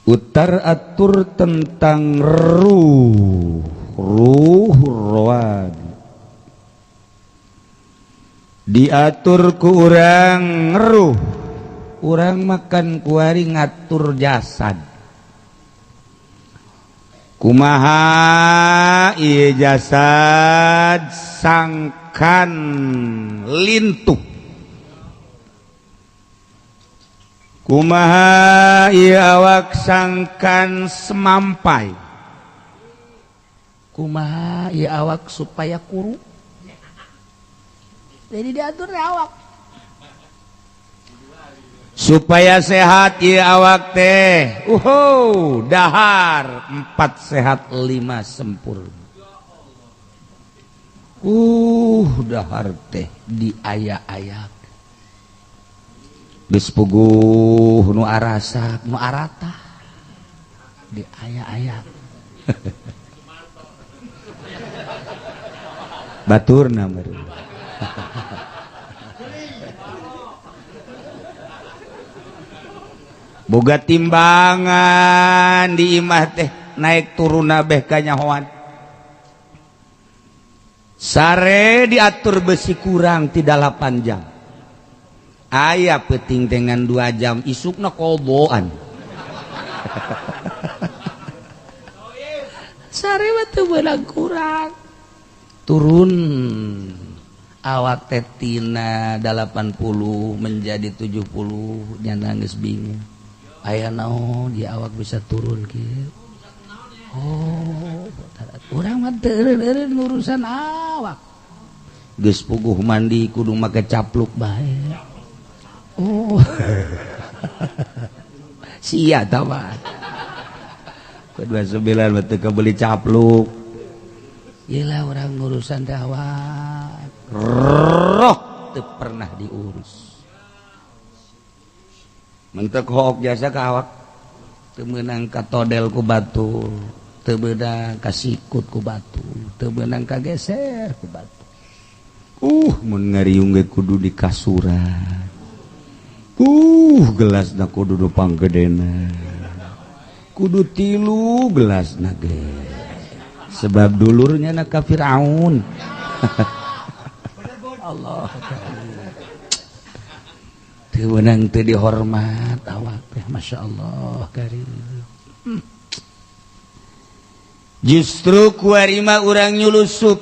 Utar atur tentang ruh, ruh rohani diatur ku urang ruh. Urang makan kuari ngatur jasad. Kumaha ieu jasad sangkan lintuh, kumaha ieu awak sangkan semampai, Kumaha ieu awak supaya kuru. Jadi diatur awak supaya sehat ieu awak teh. Uhu, dahar 4 sehat 5 sempurna. Dahar teh diayak-ayak geus puguh nu arasak nu arata diayak-ayak baturna meureun. Boga timbangan di imah teh naik turun beh kanyahoan. Sare diatur besi kurang tidak 8 jam. Aya peting dengan 2 jam isukna koboan. Sare mah teu meunang kurang. Turun awak teh tina 80 menjadi 70 nya nangis bingung. Aya naon di awak bisa turun kieu. Oh, urang mah teu eureun urusan awak. Geus puguh mandi kudu make capluk bae. Oh. Sia tah mah. 29 mah teu kabeli capluk. Iyalah urang ngurusan teh awak. Roh teu pernah diurus. Mentek hook jasa ka awak teu meunang katodel ku batu, teu meunang kasikut ku batu, teu meunang kageser ku batu. Mun ngariung ge kudu di kasuran. Gelasna kudu nu panggedena. Kudu 3 gelasna ge. Sebab dulurnya na ka Firaun. Allah. Teu meunang teu dihormat awak teh, Masya Allah karim. Justru kuari mah urang nyulusup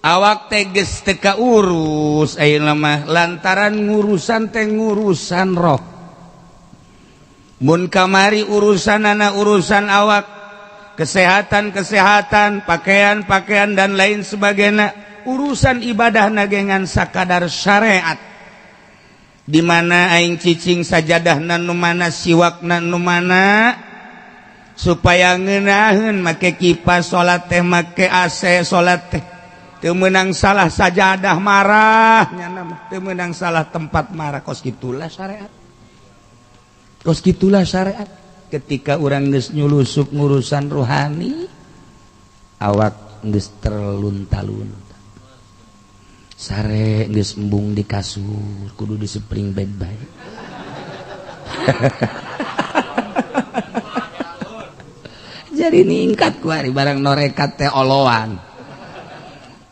awak teh geus teu kaurus ayeuna mah lantaran ngurusan teh ngurusan roh. Mun kamari urusanana urusan awak, kesehatan-kesehatan, pakaian-pakaian dan lain sebagainya, urusan ibadah nagengan sakadar syariat. Di mana aing cicing sajadahna nu mana, siwakna nu mana, supaya ngeunaheun make kipas salat teh, make AC salat teh. Teu meunang salah sajadah marah nya mah, teu meunang salah tempat marah. Kos kitulah syariat. Kos kitulah syariat. Ketika urang geus nyulusup ngurusan ruhani, awak geus terlunta-lunta. Sare geus embung di kasur, kudu disepring bed bae. Jadi ningkat ku ari barang norekat teh oloan.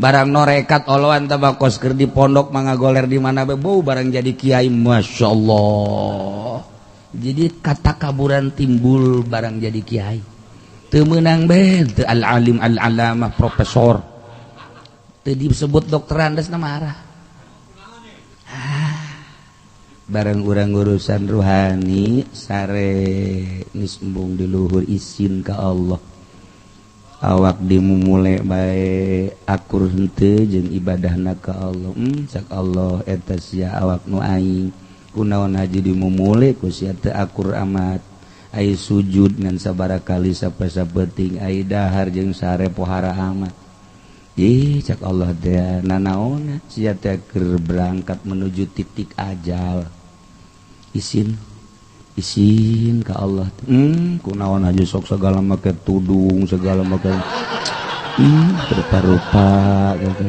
Barang norekat oloan tambah kos keur di pondok mangagoler di mana be bau barang jadi kiai masyaallah. Jadi kata kaburan timbul barang jadi kiai. Teu meunang be teu al-alim al-alamah profesor. Teu disebut dokter andes na marah. Barang urang urusan ruhani sare geus embung di luhur isin ka Allah. Awak dimumule bae akur henteu jeung ibadahna ka Allah. Cak Allah eta sia awak nu aing. Kunaon haji dimumule ku sia teu akur amat. Ai sujud ngan sabaraha kali sapeting, ai dahar jeung sare pohara amat. Ih cak Allah teh nanaon sia teh keur berangkat menuju titik ajal. Isin isin ka Allah. Kunaon aja sok segala make tudung, segala make rupa-rupa gitu.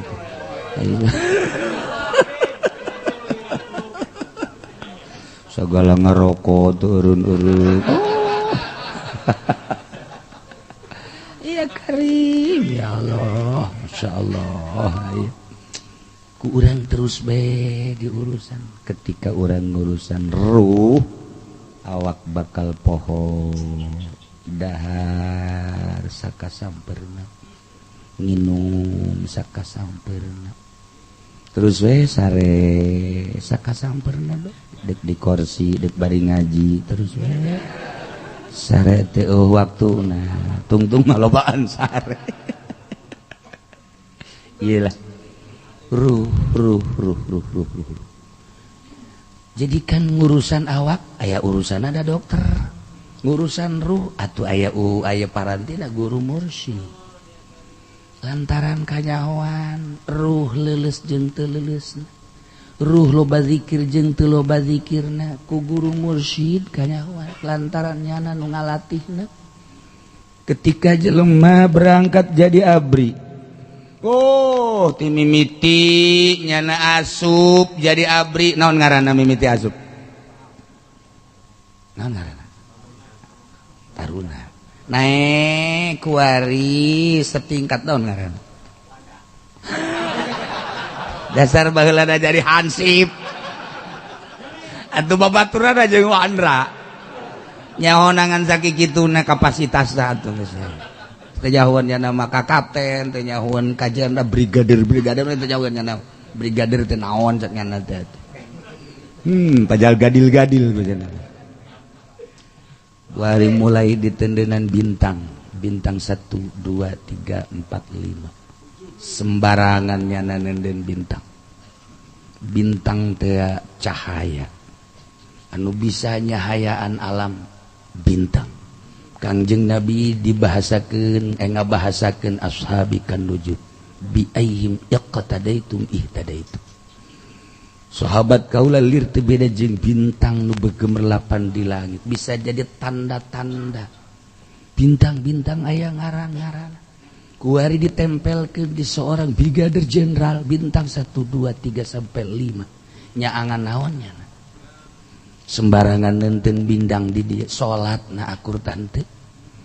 Segala ngerokok turun-urun. Oh. Iya Karim, ya Allah, Masya Allah. Iya. Ku urang terus be di urusan. Ketika urang ngurusan ruh, awak bakal poho dahar sakasamperna, nginum sakasamperna, terus we sare sakasamperna be, dek di kursi, dek bari ngaji, terus we sare teh. Oh, waktu nah tungtung malobaan sare. Iyalah, ruh, ruh, ruh, ruh, ruh, ruh. Jadi kan ngurusan awak aya urusan, ada dokter. Ngurusan ruh atau aya aya parantina guru mursyid, lantaran kanyahoan ruh leuleus jeung teu leuleus, ruh loba zikir jeung teu loba zikirna, ku guru mursyid kanyahoan, lantaran nyana nu ngalatihna. Ketika jelema berangkat jadi abri, oh, ti mimiti nyana asup jadi abri, naon ngaranna mimiti asup? Naon ngaranna? Taruna. Naik kuari setingkat, naon ngaranna? Dasar baheula jadi hansip atuh, babaturan jeung Wandra nyahoangan sakituna kapasitas atuh geus teu nyahoan nya nama ka kapten, teu nyahoan kajian brigadir, brigadir teu nyahoan nya brigadir teh naon cek nyana teh. Pajal gadil-gadil. Wari mulai ditendenan bintang, bintang 1, 2, 3, 4, 5, sembarangan nyana nenden bintang. Bintang teh cahaya anu bisa nyahayaan alam, bintang. Kangjeng Nabi dibahasakeun, eh, ngabahasakeun ashabi kan nujum, bi ayyihim iqtadaitum ihtadaitum. Sahabat kaula lir teu beda jeung bintang nu begemerlapan di langit, bisa jadi tanda-tanda. Bintang-bintang aya ngaran-ngaran. Kuari ditempelkeun di seorang brigadir jenderal bintang 1, 2, 3 sampai 5, nyaangan naonnya? Sembarangan nenten bintang di dia, salat na akur tante,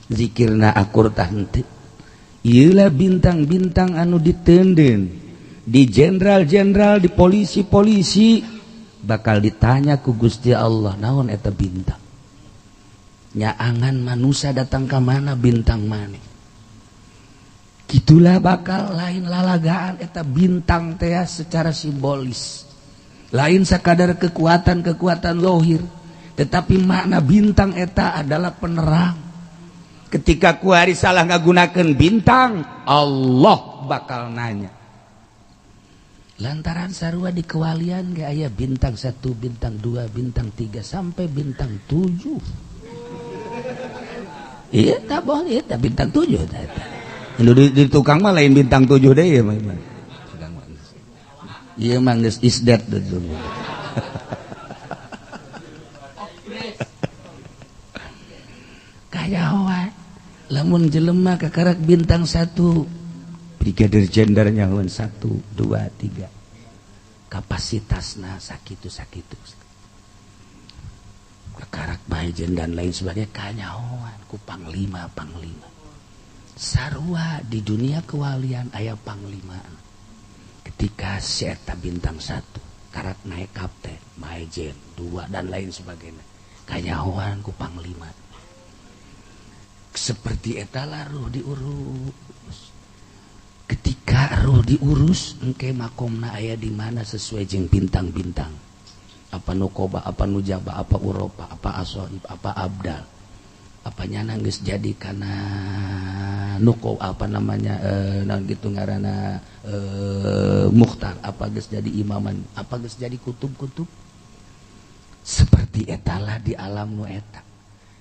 zikirna akur tante. Iyalah bintang-bintang anu ditenden di jenderal-jenderal, di polisi-polisi, bakal ditanya ku Gusti Allah naon eta bintang. Nyaangan manusia datang ke mana bintang mana. Gitulah, bakal lain lalagaan eta bintang teh secara simbolis, lain sekadar kekuatan-kekuatan lohir, tetapi makna bintang eta adalah penerang. Ketika kuari salah ngagunakan bintang, Allah bakal nanya, lantaran sarua di kewalian ge aya bintang 1, bintang 2, bintang 3 sampai bintang 7. Iya tak bohong, iya tak bintang 7 ta. Di tukang mah lain bintang 7 deh ya mah. Iya mah geus is dead dulu. Kaya wae lamun jelema kakarak bintang 1, brigadir jenderalnya 1, 2, 3, kapasitasna sakitu sakitu, kakarak bajen dan lain sebagainya, kanyahoan ku panglima. Panglima sarua di dunia kewalian aya panglima. Ketika si eta bintang 1 karak naik kapten, majen 2 dan lain sebagainya, kanyahoan ku panglima. Seperti eta lah ruh diurus. Ketika ruh diurus, engke makomna aya di mana sesuai jeung bintang-bintang, apa nukoba, apa nujaba, apa uropa, apa asoib, apa abdal, apa nyana geus jadi kana nuko, apa namanya, naon gitu ngaranna, mukhtar, apa geus jadi imaman, apa geus jadi kutub-kutub. Seperti etalah di alam nu eta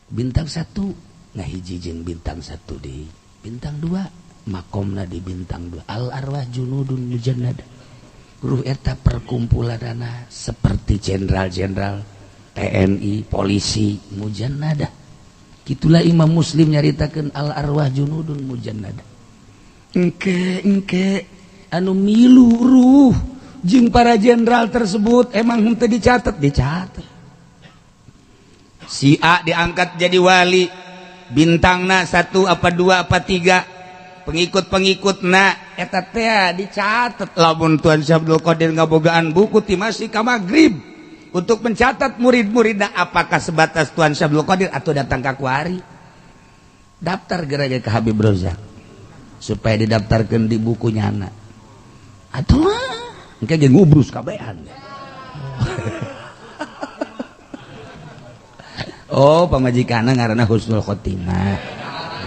bintang 1 ngahiji jeung bintang 1 di bintang 2, makomna di bintang 2. Al arwah junudun mujannada, ruh eta perkumpulanana seperti jenderal-jenderal TNI, polisi, mujannada. Itulah Imam Muslim nyaritakeun al arwah junudun mujannada. Engke engke anu milu ruh jeung para jenderal tersebut emang henteu dicatat? Dicatat. Si A diangkat jadi wali. Bintangna satu apa dua apa tiga, pengikut-pengikutna eta teh dicatat. Lamun Tuan Syekh Abdul Qadir ngabogaan buku ti masih ka magrib untuk mencatat murid-muridna, apakah sebatas Tuan Syekh Abdul Qadir atau datang ka kuari, daftar geura ke Habib Rozak supaya didaftarkan di buku nyana atuh mah engke ge ngubrus kabehan. Oh, pamajikanna ngaranna Husnul Khotimah.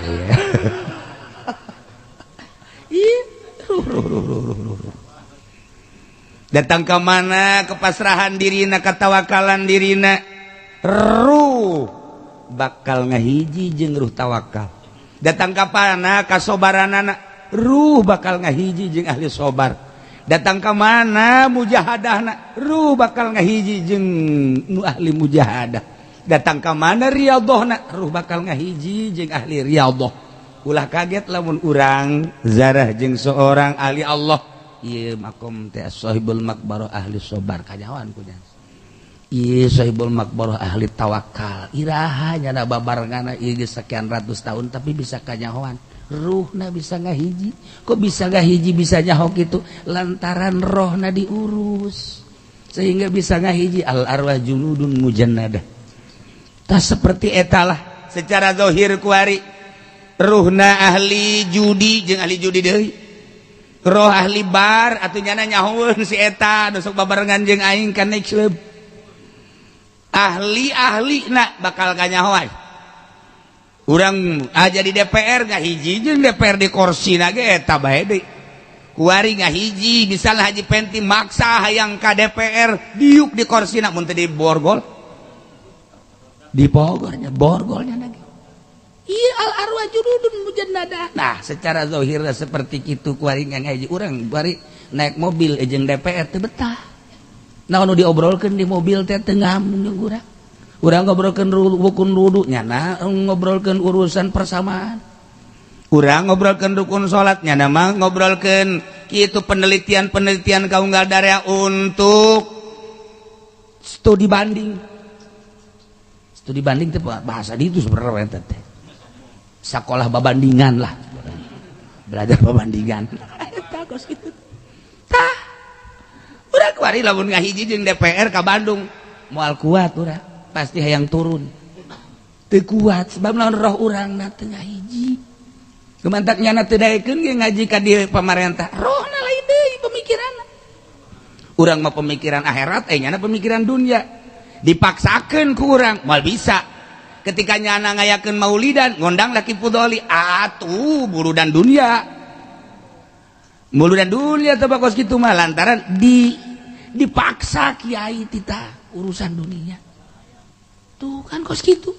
Iya. Ih, datang ke mana kepasrahan dirina, ketawakalan dirina, ruh bakal ngahiji jeung ruh tawakal. Datang ke mana kasobaranana, ruh bakal ngahiji jeung ahli sobar. Datang ke mana mujahadahna, ruh bakal ngahiji jeung nu ahli mujahadah. Datang ke mana riyadhahna, ruh bakal ngahiji jeung ahli riyadhah. Ulah kaget lamun urang zarah jeung seorang ahli Allah. Ieu makom teh sahibul makbarah ahli sobar kanyawan ku nya. Ieu sahibul makbarah ahli tawakal. Iraha nyana babarengana ieu geus sekian ratus tahun tapi bisa kanyahoan. Ruhna bisa ngahiji. Kok bisa ngahiji bisa nyaho kitu? Lantaran rohna diurus sehingga bisa ngahiji. Al arwah junudun mujannadah. Tah seperti etalah secara zahir kuari ruhna ahli judi jeung ahli judi deui, roh ahli bar atuh nyana nyahoeun si eta nu sok babarengan jeung aing ka next club. Ahli-ahli na bakal kanyahoan. Urang aja di DPR ngahiji jeung DPR di korsina ge eta bae deui. Kuari ngahiji misalnya Haji Penti maksa hayang ka DPR diuk di korsina mun teu di borgol. Di Bogornya, borgolnya lagi. Iya al arwah junudun mujannadah. Nah, secara zahirnya seperti itu kuari ngaji urang kuari naik mobil jeung DPR teu betah. Nah, nu diobrolkeun di mobil teh teu ngambung jeung urang. Urang ngobrolkeun rukun wudu nyana ngobrolkeun urusan persamaan. Urang ngobrolkeun rukun salat nyana mah ngobrolkeun kitu penelitian-penelitian kaunggal darea untuk studi banding. Studi banding teh bahasa di itu sebenarnya teh. Sekolah babandingan lah. Belajar babandingan. Eta kos kitu. Tah. Urang kuari lamun ngahiji jeung DPR ka Bandung, moal kuat urang, pasti hayang turun. Teu kuat sebab lamun roh urangna teu ngahiji. Kumantak nyana teu daekeun ge ngaji ka dieu pamarentah, rohna lain deui pemikiranna. Urang mah pemikiran akhirat, nyana pemikiran dunia. Dipaksakeun ku urang moal bisa. Ketika nyana ngayakeun maulidan ngondang laki pudoli atuh buludan dunia. Buludan dunia teh kos kitu mah lantaran dipaksa kiai tita urusan dunia. Tuh kan kos kitu.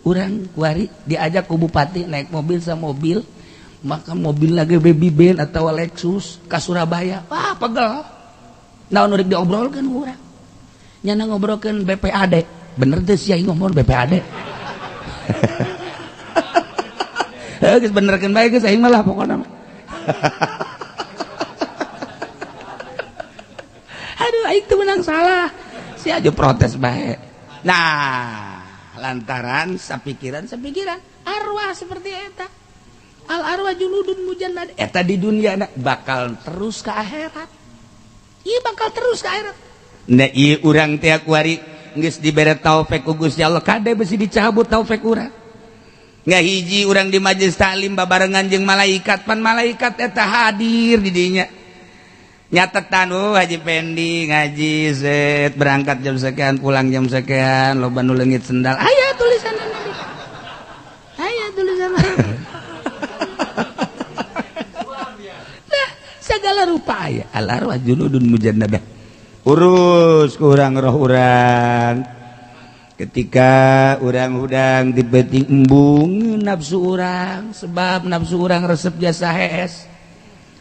Urang kuari diajak ku bupati naik mobil sama mobil, maka mobil lagi baby band atau Lexus ka Surabaya. Wah, pegel. Naon nu rek diobrolkeun urang? Nyana ngobrolkeun BPAD. Bener teh sia ngomong BPAD. Geus benerkeun bae geus aing mah lah pokona mah. Aduh aing teu menang salah. Si aja protes bae. Nah, lantaran sapikiran-sapikiran arwah seperti eta. Al arwah junudun mujannad. Eta di dunia bakal terus ke akhirat. Ieu bakal terus ke akhirat. Nah, ieu urang teh kuari geus dibere taufik ku Gusti Allah, kade besi dicabut taufik urang. Ngahiji urang di majelis taklim babarengan jeung malaikat, pan malaikat eta hadir di dinya. Nyatetan, oh Haji Pendi ngaji set berangkat jam sekian pulang jam sekian, loba nu leungit sendal. Aya tulisanna. Aya tulisanna. Nah, segala rupa aya. Al arwah junudun mujannadah. Urus kurang roh urang. Ketika urang hudang dibeting embung nafsu urang, sebab nafsu urang resep jasa hees.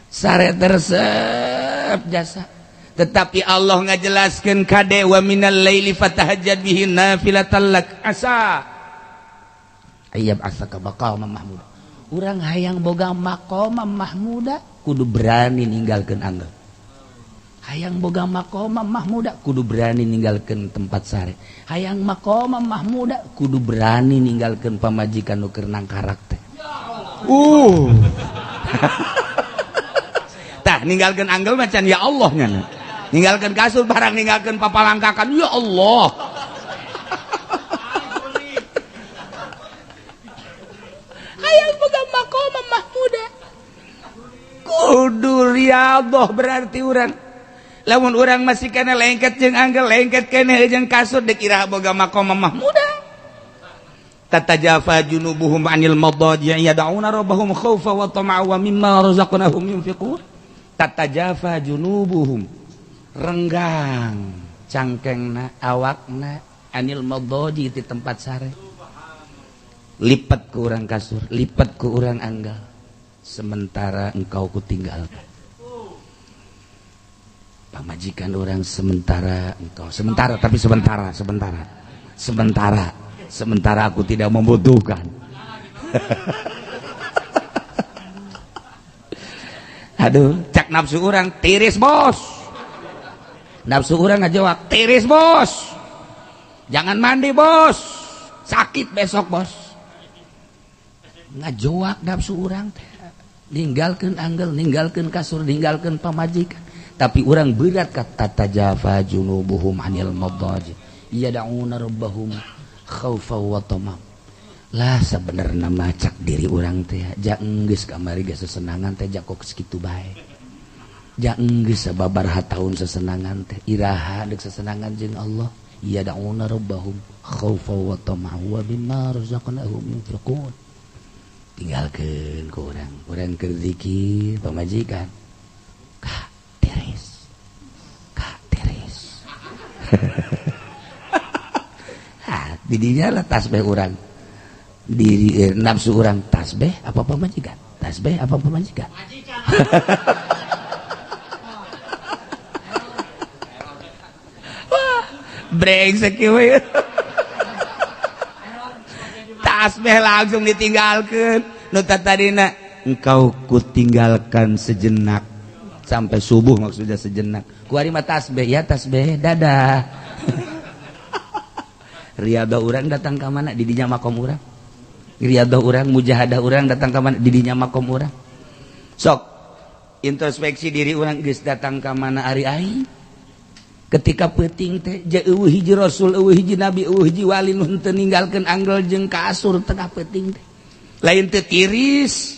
Sare resep jasa. Tetapi Allah ngajelaskeun kade wa minal laili fatahajjad bihi nafilatan lak asa ayyab asaka maqama mahmuda. Urang hayang boga maqama mahmuda kudu berani ninggalkeun anggeur. Hayang boga maqam mahmuda kudu berani ninggalkeun tempat sare. Hayang maqam mahmuda kudu berani ninggalkeun pamajikan nu keur nangkarak teh. Tah ninggalkeun anggel macan ya Allah nya. Ninggalkeun kasur barang ninggalkeun papalangkakan ya Allah. Hayang boga maqam mahmuda kudu riyadhah berarti urang. Lamun urang masih kana lengket jeung anggel, lengket keneh jeung kasur deuk iraha boga maqam mahmuda. Tatajafa junubuhum anil madaji yad'una rabbahum khaufa wa tama'a wa mimma razaqnahum yunfiqun. Tatajafa junubuhum, renggang cangkengna awakna anil madaji di tempat sare. Lipat ku urang kasur, lipat ku urang anggal, sementara engkau kutinggalkan. Pamajikan orang sementara engkau, sementara tapi sementara, sementara, sementara, sementara aku tidak membutuhkan. Aduh, cak nafsu orang tiris bos. Nafsu orang ngajawab tiris bos. Jangan mandi bos, sakit besok bos. Ngajawab nafsu orang teh. Ninggalkeun anggel, ninggalkeun kasur, ninggalkeun pamajikan. Tapi orang berat kata tatajafa junubuhum anil madaji yad'una rabbahum khaufa wa tama. Lah sebenarnya macak diri orang teh ja enggeus kamari ge sesenangan teh ja kok sakitu bae. Ja enggeus sababaraha taun sesenangan teh iraha deuk sesenangan jeung Allah. Yad'una rabbahum khaufa wa tama wa mimma razaqnahum yunfiqun. Tinggalkeun ku urang, urang keur zikir pamajikan. Kak tiris, kak tiris. Didinya lah tasbih urang, diri nafsu urang tasbih apa pamajikan, tasbih apa pamajikan. Wah, brengsek we. Tasbih langsung ditinggalkeun. Nu tadina engkau kutinggalkan sejenak sampai subuh, maksudnya sejenak. Kuari mah tasbih ya tasbih dadah. Riyadhah urang datang ka mana di dinya makom urang. Riyadhah urang, mujahadah urang datang ka mana di dinya makom urang. Sok introspeksi diri urang geus datang ka mana ari aing. Ketika peuting teh eueuh hiji rasul, eueuh hiji nabi, eueuh hiji wali nu henteu ninggalkeun anggel jeung kasur tengah peuting teh. Lain teu tiris,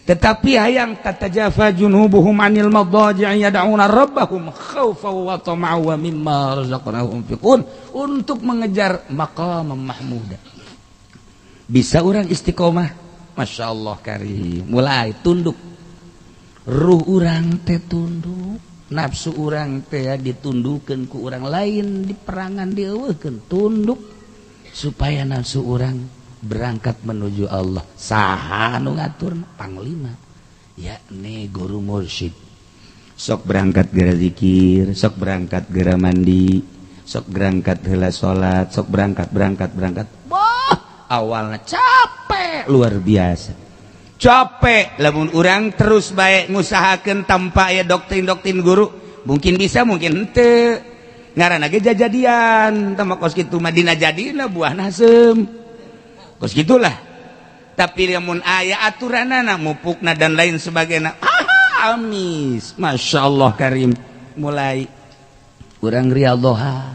tetapi hayang tatajafa junubuhum anil madaji yad'una rabbahum khaufa wa tama'a wa mimma razaqnahum yunfiqun, untuk mengejar maqam mahmuda. Bisa orang istiqomah, Masya Allah karim. Mulai tunduk, ruh urang teh tunduk, nafsu urang teh ditundukeun ku urang lain, di perangan dieuweuhkeun, tunduk supaya nafsu urang berangkat menuju Allah. Saha nu ngatur? Panglima, yakni guru mursyid. Sok berangkat gera zikir, sok berangkat gera mandi, sok berangkat heula salat, sok berangkat berangkat berangkat. Wah, awalnya capek luar biasa. Capek lamun urang terus bae ngusahakeun tanpa aya doktrin-doktrin guru, mungkin bisa mungkin henteu. Ngaranna ge jajadian, tah mah kos kitu mah dina jadina buah nasem. Kos gitulah. Tapi lamun aya aturanana mupukna dan lain sebagainya, amis, Masya Allah karim. Mulai urang riyadhoha,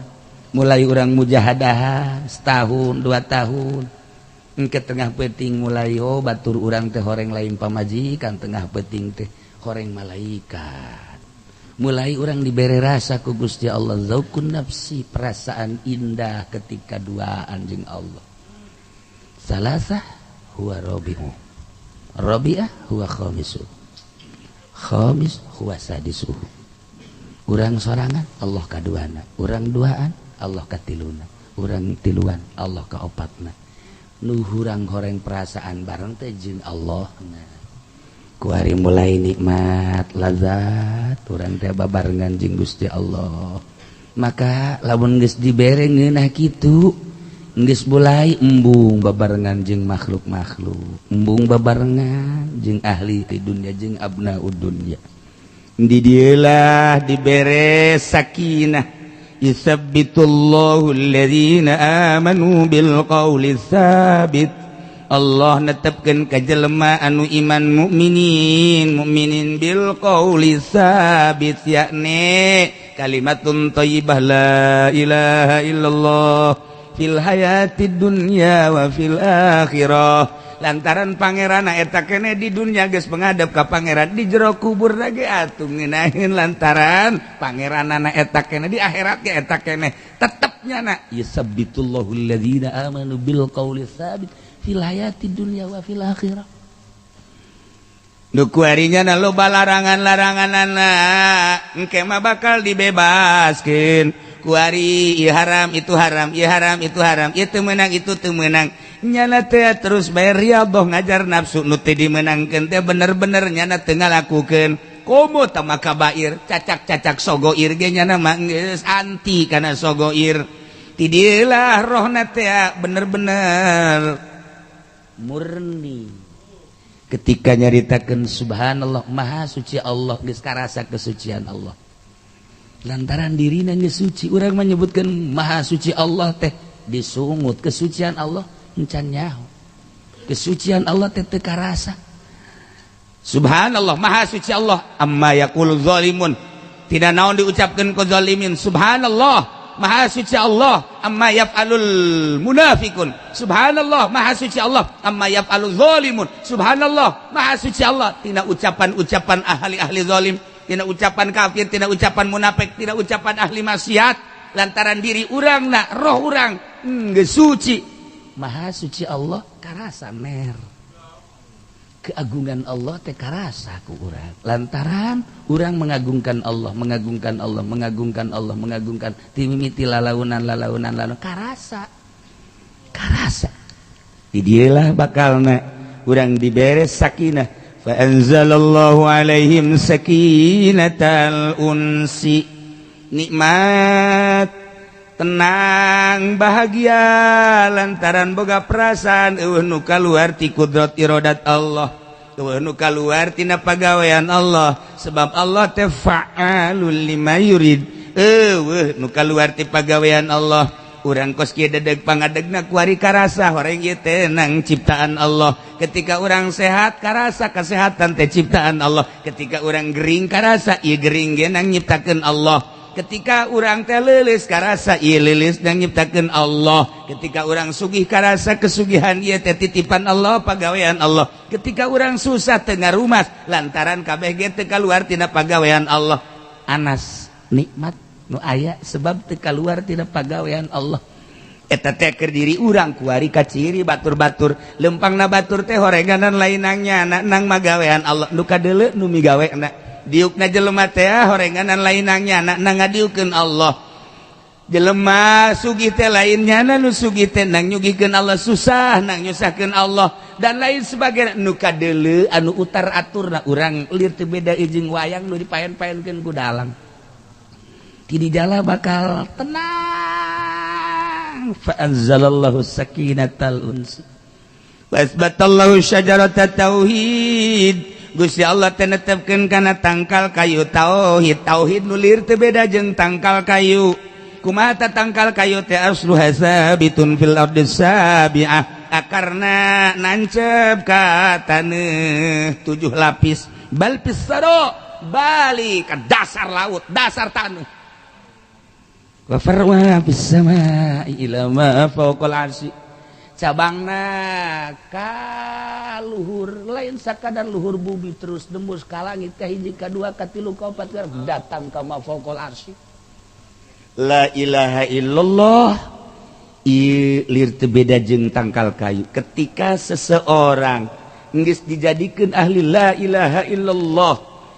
mulai urang mujahadah setahun 2 tahun, ke tengah peuting mulai oh batur urang teh horeng lain pamajikan, tengah peuting teh horeng malaikat. Mulai urang dibere rasa ku Gusti Allah zaukun nafsi, perasaan indah ketika duaan jeung Allah. Salasah huwa rabi'u, rabi'ah huwa khamisu, khamis huwa sadisu. Urang sorangan Allah kaduana, urang duaan Allah katiluna, urang tiluan Allah kaopatna. Nu hurang horeng perasaan bareng teh jeung Allah. Nah, kuari mulai nikmat lazat urang teh babarengan jeung Gusti Allah. Maka lamun geus dibere ngeunah kitu, geus mulai embung babarengan jeung makhluk-makhluk, embung babarengan jeung ahli di dunia jeung abnaud dunya. Di dieulah dibere sakinah. Yusabbitullahu alladzina amanu bil qawli tsabit. Allah netepkeun ka jelema anu iman mukminin mukminin bil qawli tsabit, yakni kalimatun thayyibah la ilaha illallah fil hayatid dunya wa fil akhirah. Lantaran pangeran eta kene di dunya geus menghadap ka pangeran, di jero kubur lagi atuh ngeunaheun lantaran pangeranana eta kene, di akhirat ge eta kene tetep nyana. Yusabbitullahu alladzina amanu bil qawli tsabit fil hayati dunya wa fil akhirah. Nu kuarinya na loba larangan-laranganana engke mah bakal dibebaskeun. Kuari ieu haram, itu haram, ieu haram, itu haram, ieu teu meunang, itu teu meunang. Nyana teh terus bae riyadhah ngajar nafsu nu teu dimeunangkeun teh bener-bener nyana teu ngalakukeun. Komo tama kabair, cacak-cacak sogoir ge nyana mah geus anti kana sogoir. Ti dieulah rohna teh bener-bener murni. Ketika nyaritakeun subhanallah, maha suci Allah, geus karasa kesucian Allah. Lantaran dirina geus suci, urang menyebutkan maha suci Allah teh disungut kesucian Allah encan nyaho. Kesucian Allah teh teu karasa. Subhanallah, maha suci Allah amma yaqul zalimun. Tidak naon diucapkeun ku zalimin. Subhanallah, maha suci Allah amma yaf'alul munafikun. Subhanallah, maha suci Allah amma yaf'alul zalimun. Subhanallah, maha suci Allah tina ucapan-ucapan ahli-ahli zalim, tina ucapan kafir, tina ucapan munafik, tina ucapan ahli maksiat. Lantaran diri urang na roh urang geus suci, maha suci Allah karasa mer. Keagungan Allah teh karasa ku urang. Lantaran urang mengagungkan Allah, mengagungkan Allah, mengagungkan Allah, mengagungkan timimiti lalaunan lalaunan lalaunan karasa. Karasa. Di dieulah bakalna urang dibere sakinah. Fa anzalallahu alaihim sakinatal unsi. Nikmat, tenang, bahagia lantaran boga perasaan eueuh nu kaluar ti kudrat iradat Allah, eueuh nu kaluar tina pagawean Allah, sebab Allah teh fa'alul lima yurid. Eueuh nu kaluar ti pagawean Allah. Urang kos kieu dedeg pangadegna kuari karasa horeng ieu teh nang ciptaan Allah. Ketika urang sehat karasa kesehatan teh ciptaan Allah. Ketika urang gering karasa ieu gering ge nang nyiptakeun Allah. Ketika urang teh leuleus karasa ieu leuleus nang nyiptakeun Allah. Ketika urang sugih karasa kesugihan ieu teh titipan Allah, pagawean Allah. Ketika urang susah teu ngarumas lantaran kabeh ge teu kaluar tina pagawean Allah. Anas nikmat nu aya sebab teu kaluar tina pagawean Allah. Eta teh keur diri urang kuari kaciri batur-batur lempangna batur teh horenganan lainangnya nang magawean Allah nu kadeuleu nu migawena. Diukna jelema teh horenganan lainangnya nang ngadiukeun Allah. Jelema sugih teh lainnya nu sugih teh nang nyugihkeun Allah, susah nang nyusahkeun Allah dan lain sebagainya. Nu kadeuleu anu utar aturna urang lir teu beda jeung wayang nu dipaen-paenkeun ku dalang. Ti dijala bakal tenang. Fa anzalallahu sakinatal uns wa asbatallahu syajarata tauhid. Gusti Allah teh netepkeun kana tangkal kayu tauhid. Tauhid nu lir teu beda jeung tangkal kayu. Kumaha tangkal kayu teh asluha sabitun fil ardi sabi'ah, akarna nancep ka taneuh 7 lapis, bal pisaro balik ke dasar laut, dasar tanah. Wa farwa fis samai ila ma fawqal arsy. Cabangna ka luhur, lain sakadar luhur bumi terus nembus ka langit, ka hiji, ka dua, ka tilu, ka opat, datang ka ma fawqal arsy. La ilaha illallah lir teu beda jeung tangkal kayu. Ketika seseorang geus dijadikeun ahli la ilaha illallah,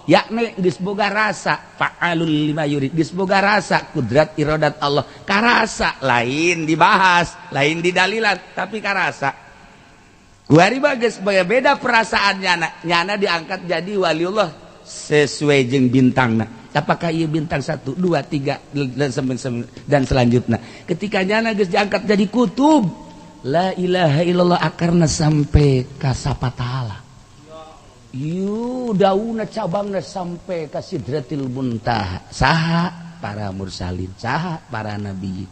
yakni geus boga rasa fa'alul lima yurid, geus boga rasa kudrat iradat Allah, karasa lain dibahas, lain didalilan, tapi karasa. Kuari mah geus beda perasaan nyana, nyana diangkat jadi waliullah sesuai jeung bintangna. Apakah ieu bintang 1, 2, 3 dan selanjutnya. Ketika nyana geus diangkat jadi kutub, la ilaha illallah akarna sampai ka sapatala. Yu dauna cabangna sampai ka Sidratil Muntaha. Saha para mursalin, saha para nabi,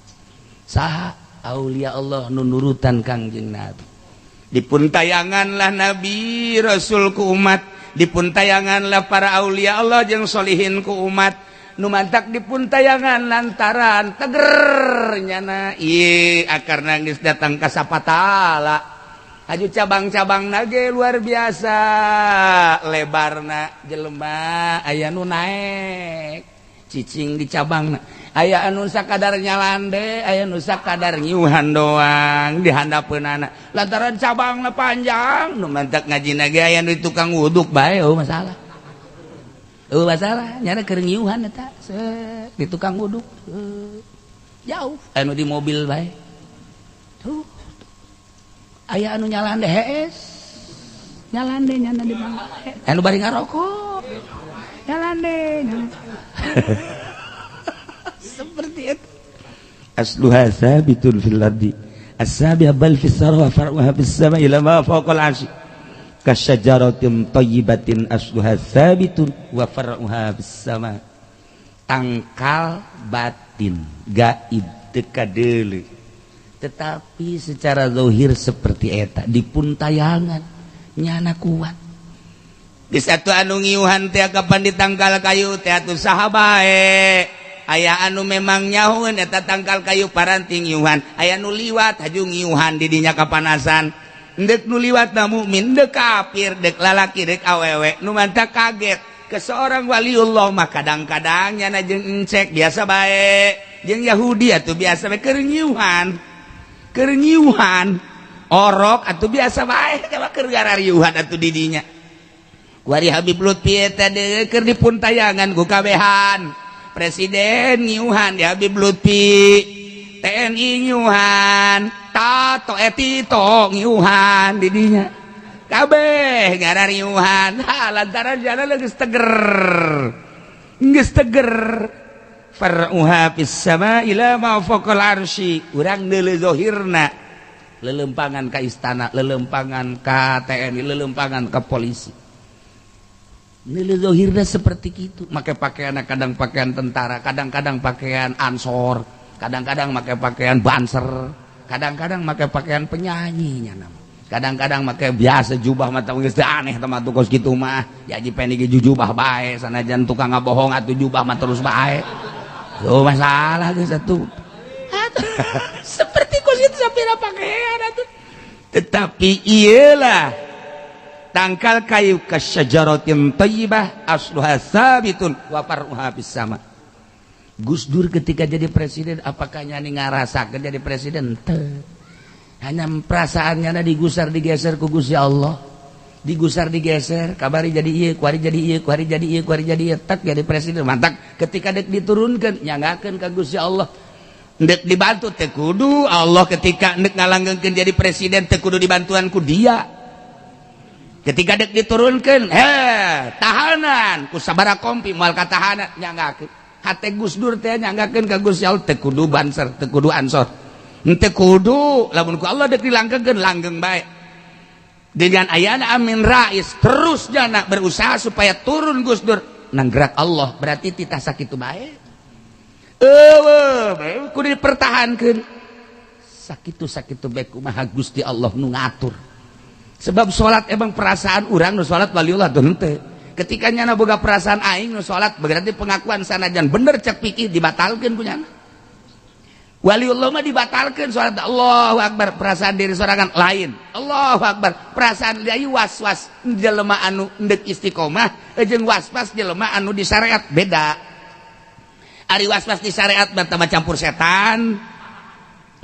saha aulia Allah nu nurutan Kangjeng Nabi. Dipun tayanganlah Nabi Rasul ku umat, dipun tayanganlah para aulia Allah jeung solihin ku umat. Nu mantak dipun tayangan lantaran teger nyana ieu akar nangis datang ka sapatala. Aju cabang-cabang nage luar biasa lebarna jelema aya nu naek cicing di cabangna, aya anu sakadar nyalande, aya nu sakadar ngiuhan doang di handapeunana lantaran cabangna panjang. Nu mantak ngaji nage aya nu tukang wuduk bae eueuh masalah. Eueuh masalah nyana keur ngiuhan eta di tukang wuduk jauh anu di mobil bae. Tuh aya anu nyalande hees nyalande nyana di mana anu bari ngarokok nyalande seperti itu. Asluha sabitun fil ardi as-sabiha bal fis sarwa far'uha fis sama ila ma fawqal arsy kasyajaratin thayyibatin asluha sabitun wa far'uha fis sama. Tangkal batin gaib teu kadeuleu tetapi secara zahir seperti eta dipun tayangan nyana kuat. Di satu anu ngiuhan teh kapan ditangkal kayu teh atuh saha bae. Aya anu memang nyahueun eta tangkal kayu paranti ngiuhan, aya nu liwat haju ngiuhan di dinya kapanasan. Deuk nu liwat na mukmin, deuk kafir, deuk lalaki, deuk awewe. Nu mantak kaget ke seorang waliullah mah kadang-kadang nyana jeung encek biasa bae, jeung Yahudi atuh biasa bae keur ngiuhan. Keur nyiuhan orok atuh biasa bae coba keur garariuhan atuh di dinya. Kuari Habib Lutfi eta deui keur dipun tayangan ku kabehan. Presiden nyiuhan di Habib Lutfi, TNI nyiuhan, Tato Etito nyiuhan di dinya. Kabeh garariuhan. Ha lantaran jalan geus teger. Geus teger. Far'uha fis sama ila ma fawqal arsy. Urang deuleu zahirna lelempangan ka istana, lelempangan ka TNI, lelempangan ka polisi. Deuleu zahirna seperti kitu, make pakaian kadang pakaian tentara, kadang-kadang pakaian ansor, kadang-kadang make pakaian banser, kadang-kadang make pakaian penyanyi nya nama. Kadang-kadang make biasa jubah mah geus teu aneh teh mah kos kitu mah. Jaji penik jubah bae sanajan tukang ngabohong atuh jubah mah terus bae. Oh masalah geus atuh. Seperti kos itu sapira pakaian atuh. Tetapi iyalah tangkal kayu kasyajaratin thayyibah asluha sabitun wa far'uha fis sama. Gus Dur ketika jadi presiden apakah nyani ngarasakeun jadi presiden? Teu. Hanya perasaannya digusar digeser ku Gusti Allah. Digusar digeser kabari jadi ieu, kuari jadi ieu, kuari jadi ieu, kuari jadi ieu, tak jadi presiden. Mantak ketika dek diturunkeun nyangakeun ka Gusti Allah. Dek dibantu teu kudu Allah ketika dek ngalanggengkeun jadi presiden teu kudu dibantuan ku dia. Ketika dek diturunkeun, tahanan ku sabaraha kompi moal katahanan nyangakeun. Hate Gus Dur teh nyangakeun ka Gusti Allah teu kudu banser, teu kudu ansor. Teu kudu lamun ku Allah dek dilanggengkeun langgeng bae. Dengan ayana Amin Rais terus jana berusaha supaya turun Gus Dur nanggerak Allah berarti titah sakitu bae. Eueuh bae kudu dipertahankeun. Sakitu-sakitu bae kumaha Gusti Allah nu ngatur. Sebab salat emang perasaan urang nu salat waliullah teu henteu. Ketika nyana boga perasaan aing nu salat berarti pengakuan sanajan bener cek pikir dibatalkeun ku nyana. Waliullah mah dibatalkan salat Allahu Akbar perasaan diri sorangan lain. Allahu Akbar perasaan deui was-was jelema anu endek istiqomah jeung was-was jelema anu di syariat beda. Ari was-was di syariat mah tambah campur setan.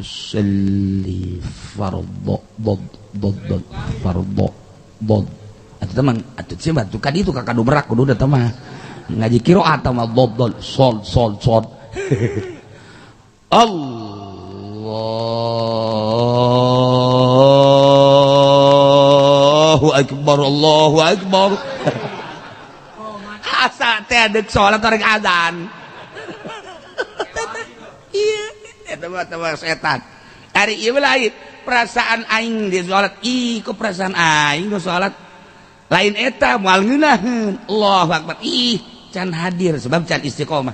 Usalli fardhu dad dad dad fardhu dad. Atuh teman atuh sih batu ka ditu ka kadu berak kudu da mah. Ngaji qiraat mah dad dad sol sol sol. Allahu Akbar, Allahu Akbar. Asa teh deuk salat rek azan. Ieu eta mah setan. Ari ieu lain perasaan aing di salat, ih kok perasaan aing di salat. Lain eta moal ngeunaheun. Allahu akbar. Ih, can hadir sebab can istiqomah.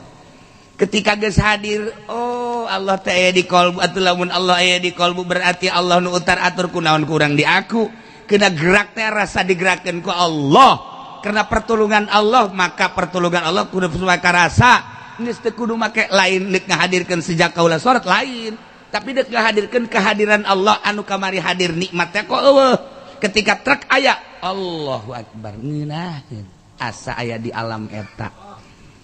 Ketika geus hadir, oh Allah teh aya di kolbu, atuh lamun Allah aya di kolbu berarti Allah nu utar atur kunaon kurang di aku. Kena gerak teh rasa digerakkeun ku Allah. Karena pertolongan Allah, maka pertolongan Allah kudu karasa. Geus teu kudu make lain deuk ngahadirkeun sejak kaula salat lain, tapi deuk ngahadirkeun kehadiran Allah anu kamari hadir nikmat teh kok eueuh. Ketika truk aya, Allahu akbar, ngeunaheun asa aya di alam eta.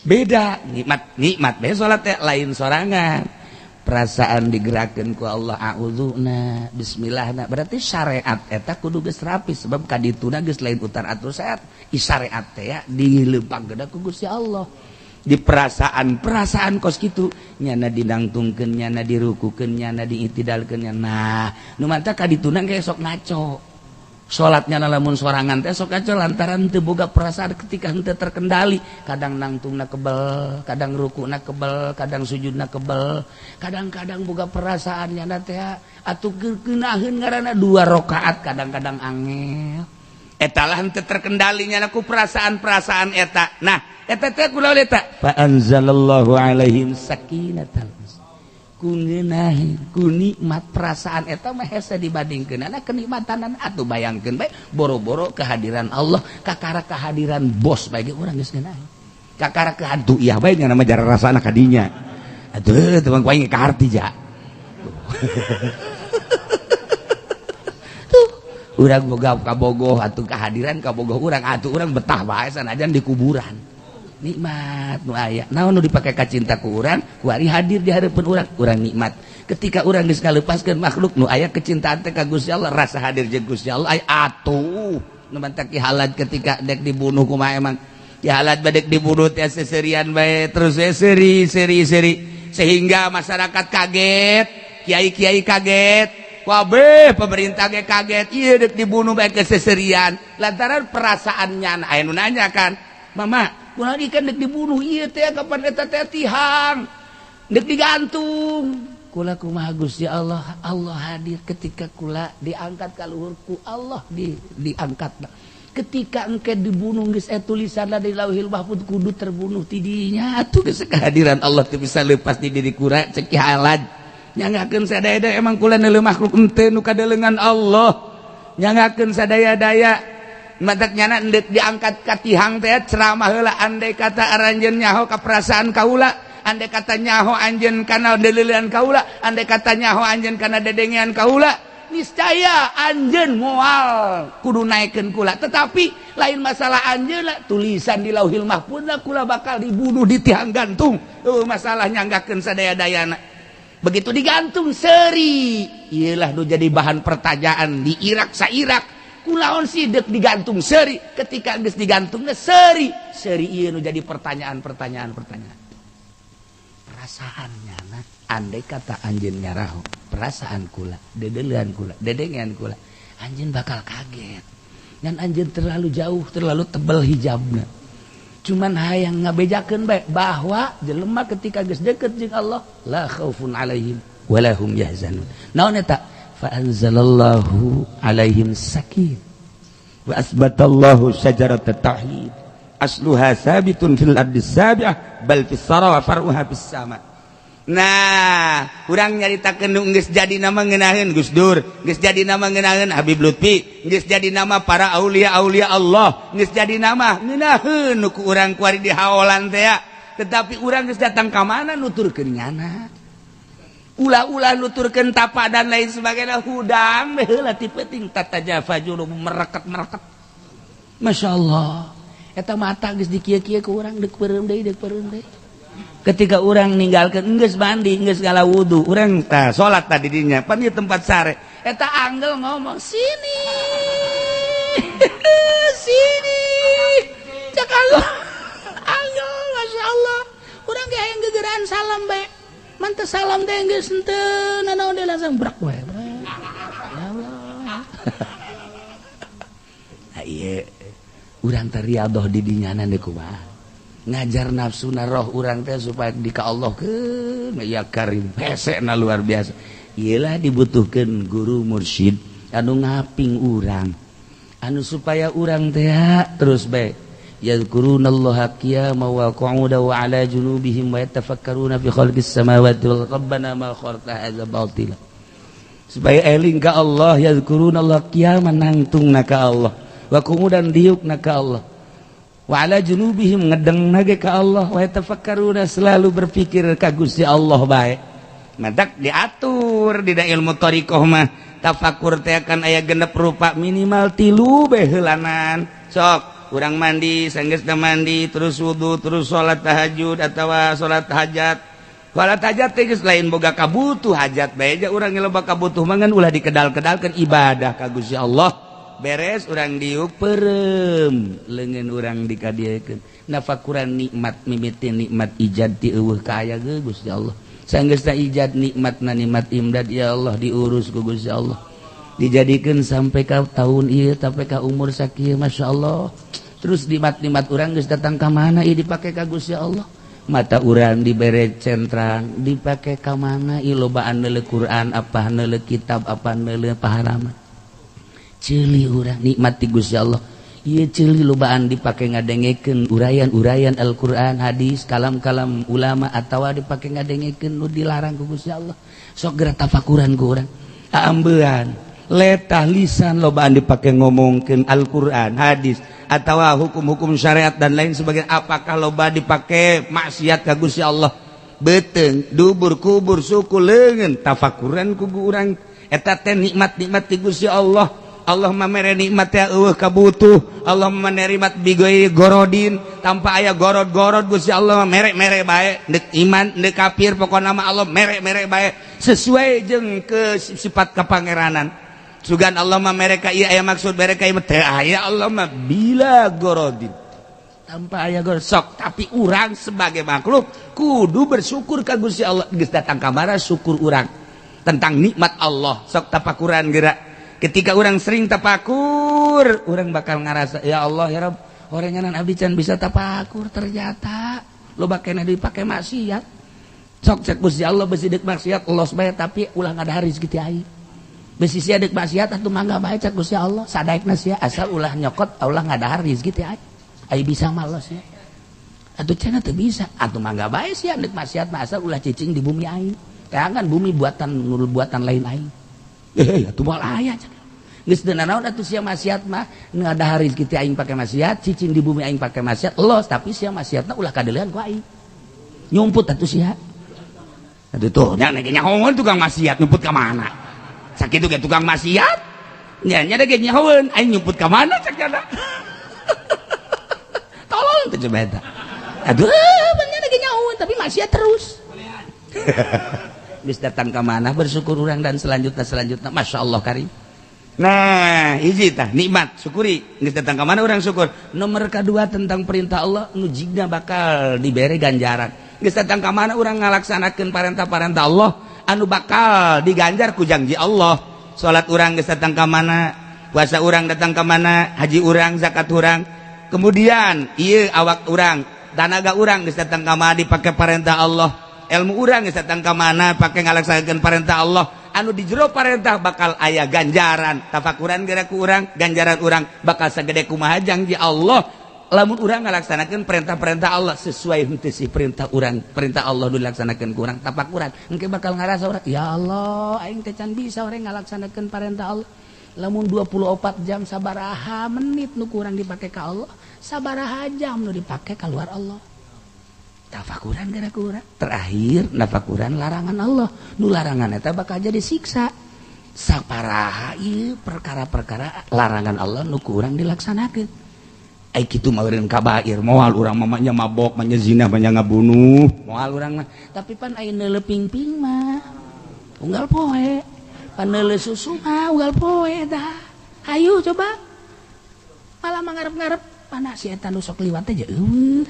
Beda nikmat, nikmat bae salat teh lain sorangan. Perasaan digerakkeun ku Allah, a'udzuna, bismillahna, berarti syariat eta kudu geus rapi sebab kadituna geus lain utar atur syariat. Syariat teh ya dilempang gede ku Gusti Allah. Di perasaan-perasaan kos kitu nyana dinangtungkeun, nyana dirukukeun, nyana diitidalkeun. Nah, nu mantap kadituna ge sok ngaco. Salatnya lamun sorangan teh sok ngaco lantaran teu boga perasaan ketika henteu terkendali. Kadang nangtungna kebel, kadang rukuna kebel, kadang sujudna kebel, kadang-kadang boga perasaan nyana teh atuh geunaheun ngaranna 2 rakaat kadang-kadang angel. Eta lah henteu terkendali nyana ku perasaan-perasaan eta. Nah, eta teh kula eta fa anzalallahu alaihim sakinatan. Ku ngeunaheun ku nikmat perasaan eta mah hese dibandingkeun ana kenikmatanan atuh bayangkeun bae boro-boro kehadiran Allah kakara kehadiran bos bae ge urang geus ngeunaheun. Kakara kehantu ieu bae nya nama jara rasana kadinya. Atuh teu mah aing kaharti ja. Tuh urang boga kabogoh atuh kehadiran kabogoh urang atuh urang betah bae sanajan di kuburan. Nikmat nu aya naon nu dipake ka cinta ku urang kuari hadir di hareupeun urang, urang nikmat. Ketika urang geus ngalepaskeun makhluk nu aya kecintaan teh ka Gusti Allah, rasa hadir jeung Gusti Allah aya atuh nu mantak ki halad ketika dek dibunuh kumaha emang ki halad badek dibunuh teh seserian bae terus seri seri seri sehingga masyarakat kaget, kiai-kiai kaget, kabeh pemerintah ge kaget, ieu dek dibunuh bae keseserian lantaran perasaannya. Aya nu nanya kan, mama kunaon ikan dek dibunuh ieu teh kapan eta teh tihang dek digantung. Kula kumaha Gusti Allah, Allah hadir ketika kula diangkat ka luhur ku Allah diangkat. Ketika engke dibunuh geus tulisanna di Lauhil Mahfuz kudu terbunuh tidinya atuh geus kehadiran Allah teu bisa lepas di diri kura cek ki halad. Nyangakeun sadaya emang kula neuleuh makhluk henteu nu kadelengan Allah. Nyangakeun sadaya-daya matak nyana endek diangkat ka tihang teh ceramah heula andai kata aranjeun nyaho ka perasaan kaula, andai kata nyaho anjeun kana deleulean kaula, andai kata nyaho anjeun kana dedengean kaula, niscaya anjeun moal kudu naekeun kula. Tetapi lain masalah anjeun lah, tulisan di Lauhil Mahfuz lah kula bakal dibunuh di tiang gantung. Masalah nyanggakeun sadaya-dayana. Begitu digantung seri, ieulah nu jadi bahan pertanyaan di Irak sa Irak. Kulaon sih dek digantung seri, ketika geus digantungna seri, seri ieu nu jadi pertanyaan-pertanyaan pertanyaan. Perasaannya nah, andai kata anjeun nyaraho, perasaan kula, dedelean kula, dedengean kula, anjeun bakal kaget. Ngan anjeun terlalu jauh, terlalu tebel hijabna. Cuman hayang ngabejakeun bae bahwa jelema ketika geus deket jeung Allah, la khaufun alaihim wala hum yahzanun. Naon eta? Fa anzalallahu alaihim sakin wa asbatallahu syajarat tauhid asluha sabitun fil ardi sabi'ah bal fis sara wa far'uha fis sama. Nah, urang nyaritakeun nu geus jadi nama ngeunaheun Gus Dur, geus jadi nama ngeunaheun Habib Lutfi, geus jadi nama para aulia-aulia Allah, geus jadi nama ngeunaheun nu ku urang kuari di haolan teh. Tetapi urang geus datang ka mana nuturkeun nyana. Ulah-ulah nuturkeun tapa dan lain sebagainya hudang we heula ti peuting tatajafa junub merekat-merekat. Masya Allah. Eta mata geus dikieu-kieu ku urang deuk peureum deui deuk peureum deui. Ketika urang ninggalkeun geus mandi geus ngala wudu, urang tah salat tadi dinya pan ieu tempat sare. Eta anggel ngomong sini. Sini. Cak anggel. Anggel Masya Allah. Urang ge hayang gegeraan salam bae. Mantep salam teh geus henteu nanaon deui langsung brak we. Ya Allah. Nah ieu urang teh riadoh di dinyana deui kumaha. Ngajar nafsuna roh urang teh supaya di ka Allah keun ya karim hesena luar biasa. Ieulah dibutuhkeun guru mursyid anu ngaping urang. Anu supaya urang teh terus bae yadhkurunallaha qiyaman wa qu'udan wa ala junubihim wa yatafakkaruna fi khalqis samawati wal rabbana ma khalaqta hadza batila. Supaya eling ka Allah, yadhkurunallaha qiyaman nangtungna ka Allah, wa qu'udan diukna ka Allah, wa ala junubihim ngedengna ge ka Allah, wa yatafakkaruna selalu berpikir ka Gusti Allah bae. Matak diatur di ilmu thariqah mah tafakur teh akan aya genep rupa minimal 3 bae heulanan. Sok urang mandi, sanggeusna mandi terus wudu, terus salat tahajud atawa salat hajat. Salat hajat teh geus lain boga kabutuh hajat bae ja urang loba kabutuh mangan ulah dikedal-kedalkeun ibadah ka Gusti Allah. Beres urang diuk peureum leungeun urang dikadiekeun. Nafakuran nikmat mimiti nikmat ijad ti eueuh ka aya ge Gusti Allah. Sanggeusna ijad nikmatna nikmat imdad ya Allah diurus ku Gusti Allah. Dijadikeun sampai ka tahun ieu sampai ka umur sakieu masyaallah. Terus nikmat-nikmat urang geus datang ka mana ieu dipake ka Gusti Allah. Mata urang dibere centrang dipake ka mana ieu lobaan neuleuh Quran apa neuleuh kitab apa neuleuh paharaman. Ceuli urang nikmat ti Gusti Allah. Ieu ceuli lobaan dipake ngadengekeun uraian-uraian Al-Qur'an, hadis, kalam-kalam ulama atawa dipake ngadengekeun nu dilarang ku Gusti Allah. Sok geura tafakuran ku urang. Aambean letah lisan lobaan dipake ngomongkeun Al-Qur'an, hadis atawa hukum-hukum syariat dan lain sebagainya. Apakah loba dipake maksiat ka Gusti Allah? Beuteung, dubur, kubur, suku, leungeun tafakuran ku urang. Eta teh nikmat-nikmat ti Gusti Allah. Allah mah mere nikmat teh eueuh kabutuh. Allah mah nikmat bigoi gorodin tanpa aya gorod-gorod Gusti Allah mah mere-mere bae. Deuk iman deuk kafir pokona mah Allah mere-mere bae sesuai jeung ke sifat kepangeranan. Sugan Allah mah mereka ieu aya maksud mereka ieu teu aya Allah mah bila gorodin tanpa aya gorod sok. Tapi urang sebagai makhluk kudu bersyukur ka Gusti Allah. Geus datang ka mana syukur urang tentang nikmat Allah. Sok tafakuran geura. Ketika orang sering tafakur, orang bakal ngarasa ya Allah ya Rabb, orenganan abdi can bisa tafakur ternyata loba keneh dipake maksiat. Sok cek Gusti Allah besi deuk maksiat los bae tapi ulah ngadahar rezeki ti aing. Besi sia deuk maksiat atuh mangga bae cek Gusti Allah, sadaekna sia asal ulah nyokot ulah ngadahar rezeki ti aing. Ai bisa mah los ya. Atuh cenah teu bisa, atuh mangga bae sia deuk maksiat mah asal ulah cicing di bumi aing. Teangan bumi buatan nurul buatan lain aing. Atuh moal aya cek. Geus teu nanaon atuh sia maksiat mah ngadahar rezeki ti aing pake maksiat, cicing di bumi aing pake maksiat, los tapi sia maksiatna ulah kadeulean ku aing. Nyumput atuh sia. Aduh tuh, nya nyahoeun tukang maksiat nyumput ka mana? Sakitu ge tukang maksiat. Nya nya ge nyahoeun aing nyumput ka mana cek nya. Tolong teh coba eta. Aduh, bener ge nyahoeun tapi maksiat terus. Geus datang ka mana bersyukur urang dan selanjutnya Masya Allah karim. Nah, hiji tah nikmat syukuri. Geus datang ka mana urang syukur. Nomor kedua tentang perintah Allah nu jigna bakal dibere ganjaran. Geus datang ka mana urang ngalaksanakeun parentah-parentah Allah anu bakal diganjar ku janji Allah. Salat urang geus datang ka mana, puasa urang datang ka mana, haji urang, zakat urang. Kemudian ieu awak urang, tanaga urang geus datang ka mana dipake parentah Allah. Ilmu urang geus datang ka mana pake ngalaksanakeun parentah Allah. Anu di jero parentah bakal aya ganjaran. Tafakuran geura ku urang, ganjaran urang bakal sagede kumaha janji Allah. Lamun urang ngalaksanakeun perintah-perintah Allah sesuai henteu sih perintah urang, perintah Allah nu dilaksanakeun ku urang. Tafakuran engke bakal ngarasa urang, ya Allah aing teh can bisa urang ngalaksanakeun perintah Allah. Lamun 24 jam sabaraha menit nu kurang dipake ka Allah, sabaraha jam nu dipake kaluar Allah. Tafakuran gara ku urang. Terakhir nafakuran larangan Allah. Nu larangan eta bakal jadi siksa. Saparaha ieu perkara-perkara larangan Allah nu kurang dilaksanakeun. Ai kitu mah eureun kabair, moal urang mah nya mabok, mah nya zina, mah nya ngabunuh, moal urang mah. Tapi pan aya neuleuh pingping mah unggal poe. Pan neuleuh susu mah unggal poe dah. Hayu coba. Malah mangarep-ngarep mana si eta nu sok liwat teh eueuh.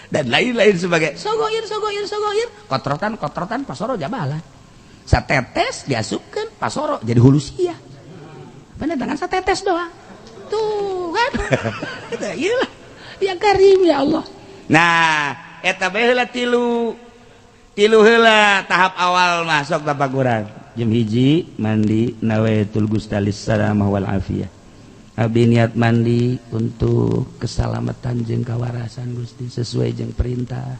Dan lain-lain sebagai sogoir sogoir sogoir kotrotan kotrotan pasoro jabalan satetes diasupkeun pasoro jadi hulusia bener dengan satetes doang tuh kan. Iyalah ya karim ya Allah. Nah eta bae heula tilu heula tahap awal masuk tafakuran. Jam 1 mandi nawaitul gustalis salamah wal afiyah. Abdi niat mandi untuk keselamatan jeung kawarasan Gusti sesuai jeung perintah.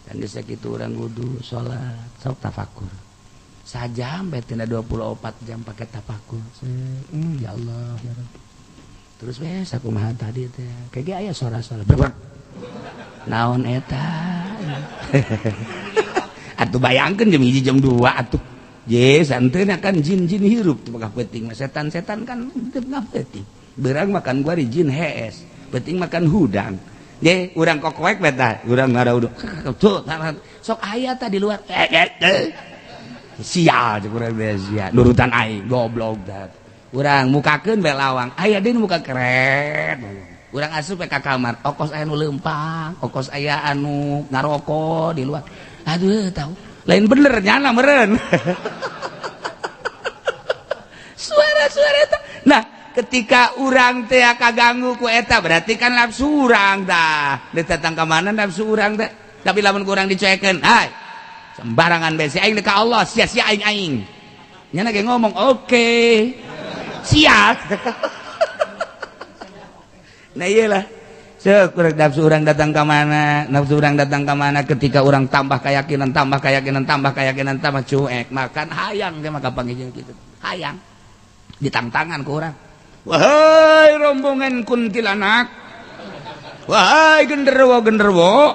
Dan geus sakitu urang wudu, salat, sok tafakur. Sajam bae tina 24 jam pake tafakur. Ya Allah ya Rabbi. Terus we sakumaha tadi teh. Kege aya sora-sora. Naon eta? Atuh bayangkeun jam 1 jam 2 atuh. Je santeuna kan jin-jin hirup teu bakal peuting mah setan-setan kan teu bakal peuting. Beurang makan guari jin hees, peuting makan hudang. Je urang kokoek bae tah, urang ngarauduk. Tuh sok aya tah di luar. Sia jeung urang teh sia, nurutan aing goblok tah. Urang mukakeun bae lawang, aya deui nu muka keren. Urang asup ka kamar, okos aya nu leumpang, okos aya anu ngaroko di luar. Aduh tahu. Lain bener nyana meureun. Suara-suara eta. Nah, ketika urang teh kaganggu ku eta berarti kan nafsu urang tah. Datang ka mana nafsu urang teh? Tapi lamun ku urang dicuekeun, hai. Sembarangan bae si aing ka Allah, sia-sia aing aing. Nyana ge ngomong, oke. Siap. Nah iyalah. Sok nafsu urang datang ka mana? Nafsu urang datang ka mana ketika urang tambah keyakinan, tambah keyakinan, tambah keyakinan, tambah cuek, makan hayang dia maka panggil gitu. Hayang. Ditangtangan ku urang. Wahai rombongan kuntilanak. Wahai genderuwo-genderuwo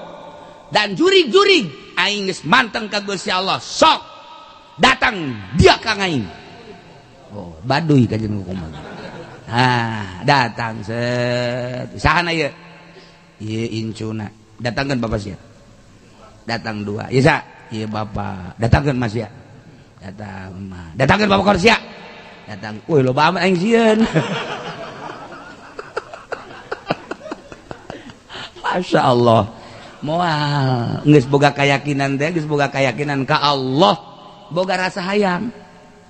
dan jurig-jurig aing geus manteng ka Gusti Allah. Sok datang dia ka aing. Oh, baduy ka jeung kumaha. Ah, datang set. Sahana ieu? Ieu incuna. Datangkeun bapak sia. Datang dua. Ieu sa? Ieu bapak. Datangkeun mas sia. Datang mah. Datangkeun bapak korsia. Datang. Woi, loba amat aing sieun. Masya Allah. Moal geus boga keyakinan teh, geus boga keyakinan ka Allah, boga rasa hayang.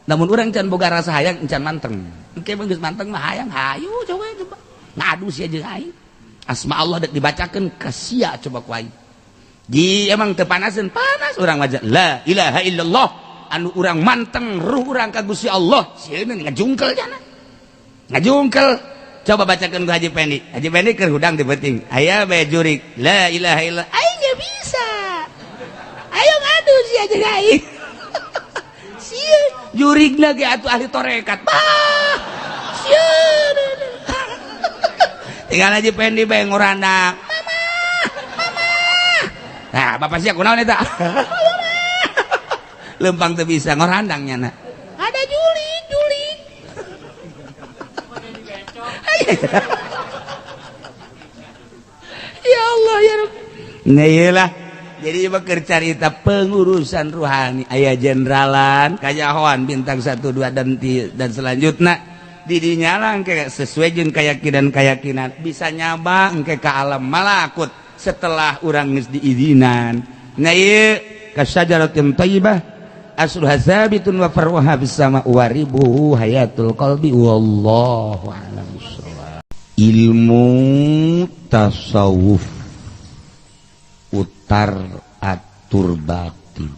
Namun urang can boga rasa hayang can manteng. Engke mah geus manteng mah hayang hayu coba coba. Ngadu sia jeung aing. Asma Allah dek dibacakeun ka sia coba ku aing. Ji emang teu panaseun, panas urang mah la ilaha illallah. Anu urang manteng ruh urang ka Gusti Allah, sieun ngajungkel jana. Ngajungkel. Coba bacakeun ku Haji Pendi. Haji Pendi keur hudang di peuting. Aya bae jurik la ilaha illallah. Aing ge bisa. Ayo ngadu sia jeung aing. Sieun jurigna ge atuh ahli tarekat. Bah. Sieun. Tinggal Haji Pendi bae ngorandang. Mama, mama. Nah, bapak sia kunaon eta? Lempang teu bisa ngorandang nyana. Ada jurig, jurig. Ya Allah ya Rabb. Nah iyalah. Jadi beker carita pengurusan ruhani aya jeneralan kajahoan bintang 1 2 dan selanjutnya didinya lah engke sesuai jeung keyakinan-keyakinan bisa nyaba engke ka alam malakut setelah urang geus diizinan. Nah ieu kasyajaratin thayyibah asluha sabitun wa farwaha bis sama wa ribuhu hayatul qalbi wallahu a'lam bissawab. Ilmu tasawuf utar atur batin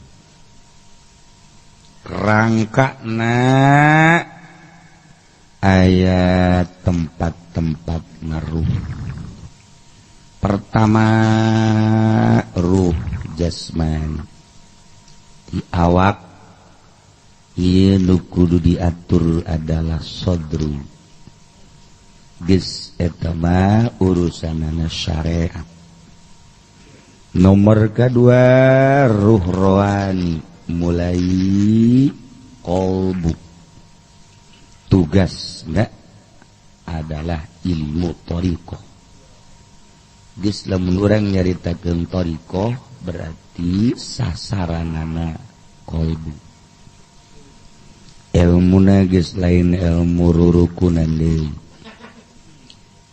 rangkana aya tempat-tempat ngaruh. Pertama ruh jasmani di awak ieu nu kudu diatur adalah sodru. Geus eta mah urusanana syariat. Nomor kedua ruh rohani mulai kolbu. Tugasna adalah ilmu thariqah. Geus lamun urang nyaritakeun thariqah berarti sasaranana kolbu. Ilmuna geus lain ilmu rurukunan deui.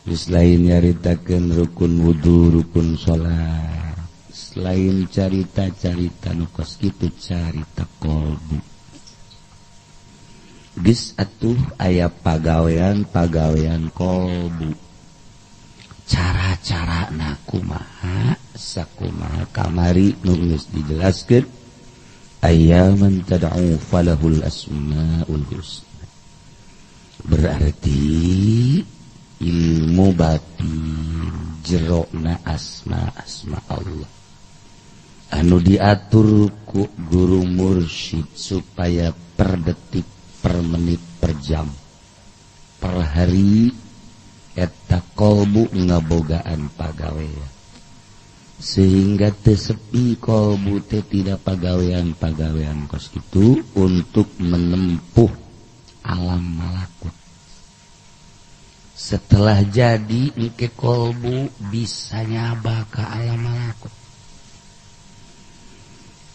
Geus lain nyaritakeun rukun wudu, rukun salat. Selain carita-carita nu kos kitu carita kolbu. Geus atuh aya pagawean-pagawean kolbu. Cara-cara na kumaha sakumaha kamari nu geus dijelaskeun Ayyaman tad'u falahul asmaul husna. Berarti ilmu batin jerokna asma-asma Allah anu diatur ku guru mursyid supaya per detik, per menit, per jam, per hari eta kolbu ngabogaan pagawean sehingga tesepi kolbu teh tidak pagawean-pagawean kos itu untuk menempuh alam malakut. Setelah jadi engke kolbu bisa nyaba ke alam malakut.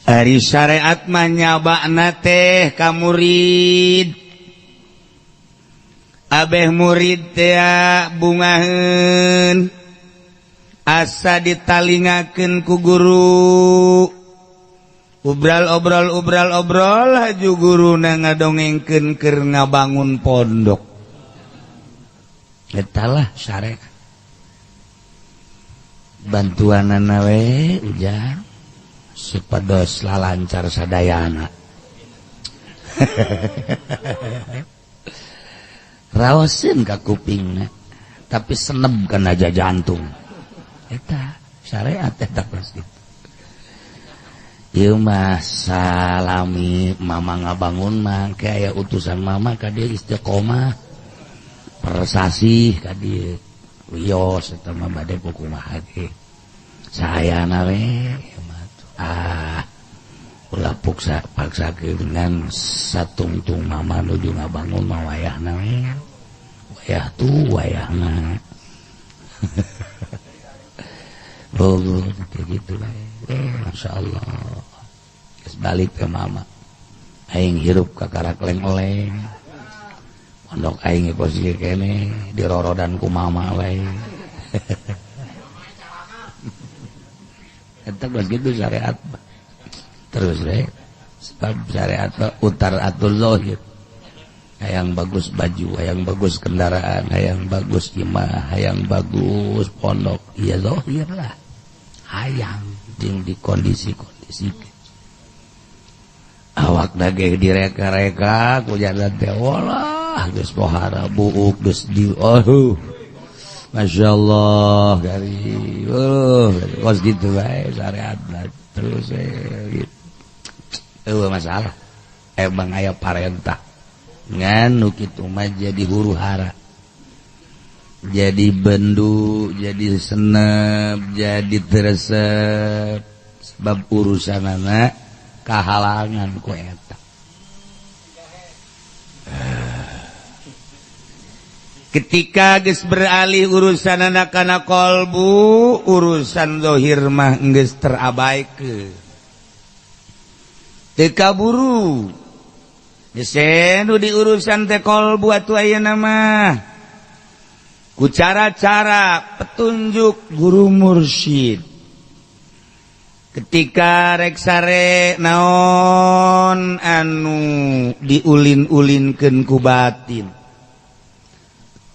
Ari syariat mah nyabana teh ka murid. Abeh murid teh bungaheun asa ditalingakeun ku guru. Ubral obrol ubral obrol haju guruna ngadongengkeun keur ngabangun pondok. Eta lah syariat. Bantuanana we ujang supados lalancar sadayana. Raoseun ka kupingna tapi seneb kana jantung. Eta syariat eta pasti. Ieu mah salami mama ngabangun mah aya utusan mama ka dieu istiqomah persasih ka dieu wios eta mah bade kumaha ge sayana we ah ulah paksa paksakeun ngan satungtung mama nuju ngabangun mah wayahna we wayah tu wayahna. Oh, kayak gitu lah. Masya Allah. Geus balik ke mama. Aing hirup ka karak leng-oleng. Pondok aing posisi kene dirorodan ku mama wae. Eta geus kitu syariat. Terus we. Sebab syariat utar atur zahir. Hayang bagus baju, hayang bagus kendaraan, hayang bagus imah, hayang bagus pondok, iya zahir lah. Hayang jeung di kondisi-kondisi. Awak ge direka-reka ku jalan teh walah geus pohara buuk geus di oh. Masyaallah gari. Kos gitu bae syariat terus we gitu. Eueuh masalah. Emang aya parentah. Ngan nu kitu mah jadi huru hara, jadi bendu, jadi senep, jadi teresep sebab urusanana kahalangan ku eta. Ketika geus beralih urusanana kana kolbu, urusan zahir mah geus terabaikeun, teu kaburu. Geus di urusan teh kolbu atuh ayeuna mah ku cara-cara petunjuk guru mursyid. Ketika rek sare naon anu diulin-ulinkeun ku batin,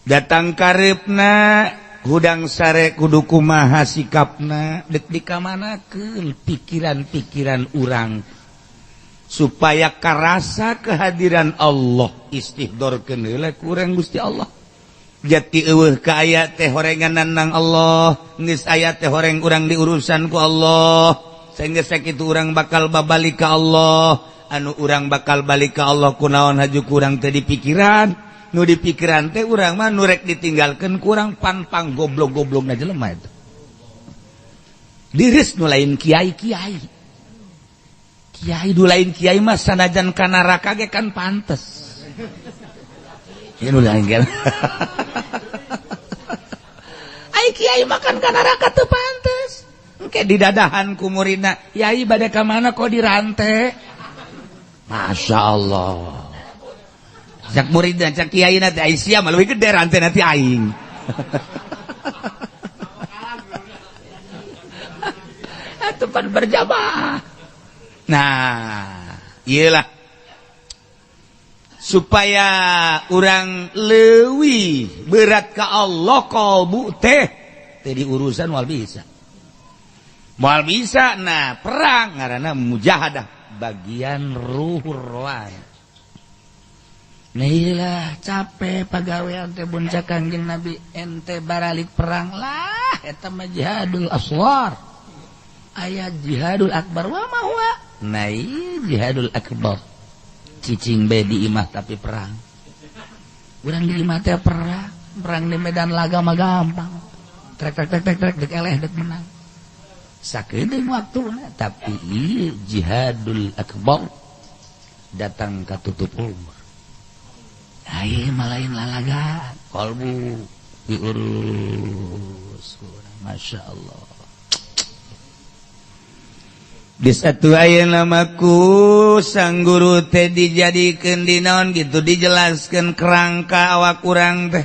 datang kareupna hudang sare kudu kumaha sikapna, dek dikamanakeun pikiran-pikiran urang supaya karasa kehadiran Allah. Istihdorkeun heula ku urang Gusti Allah. Jati eueuh ka aya teh horenganan nang Allah, geus aya teh horeng urang diurusan ku Allah. Sehingga sakitu urang bakal babalik ka Allah. Anu urang bakal balik ka Allah kunaon haju kurang teh dipikiran. Nu dipikiran teh urang mah nu rek ditinggalkeun kurang panpang goblok-goblokna jelema eta. Diris nu lain kiai-kiai. Kiai du lain kiai mah sanajan ka neraka ge kan pantes. Ieu nu lain kan. Ai kiai makan ka neraka teu pantes. Engke didadahan ku muridna, "Yai bade ka mana kok dirante?" Masya Allah. Cak muridna, cak kiaina teh ai sia mah leuwih gede rante nanti aing. Atuh pan berjamaah. Nah, iyalah supaya urang leuwih berat ka Allah kolbu teh teh diurusan moal bisa. Moal bisa nah perang ngaranna mujahadah Bagian ruhur roan. Nah capek pagawean teh bunca Kangjeng Nabi ente baralik perang lah eta mah jihadul asghar. Aya jihadul akbar wa ma huwa? Nah jihadul akbar. Cicing bae di imah tapi perang. Urang di imah teh perang, perang di medan laga mah gampang. Trek trek trek trek trek dek eleh dek menang. Sakedeung waktuna tapi jihadul akbar datang ka tutup umur. Ayo malain lalaga kolbu diurus Masya Allah. Di satu aya namaku sang guru teh dijadikeun di naon gitu dijelaskeun kerangka awak urang teh.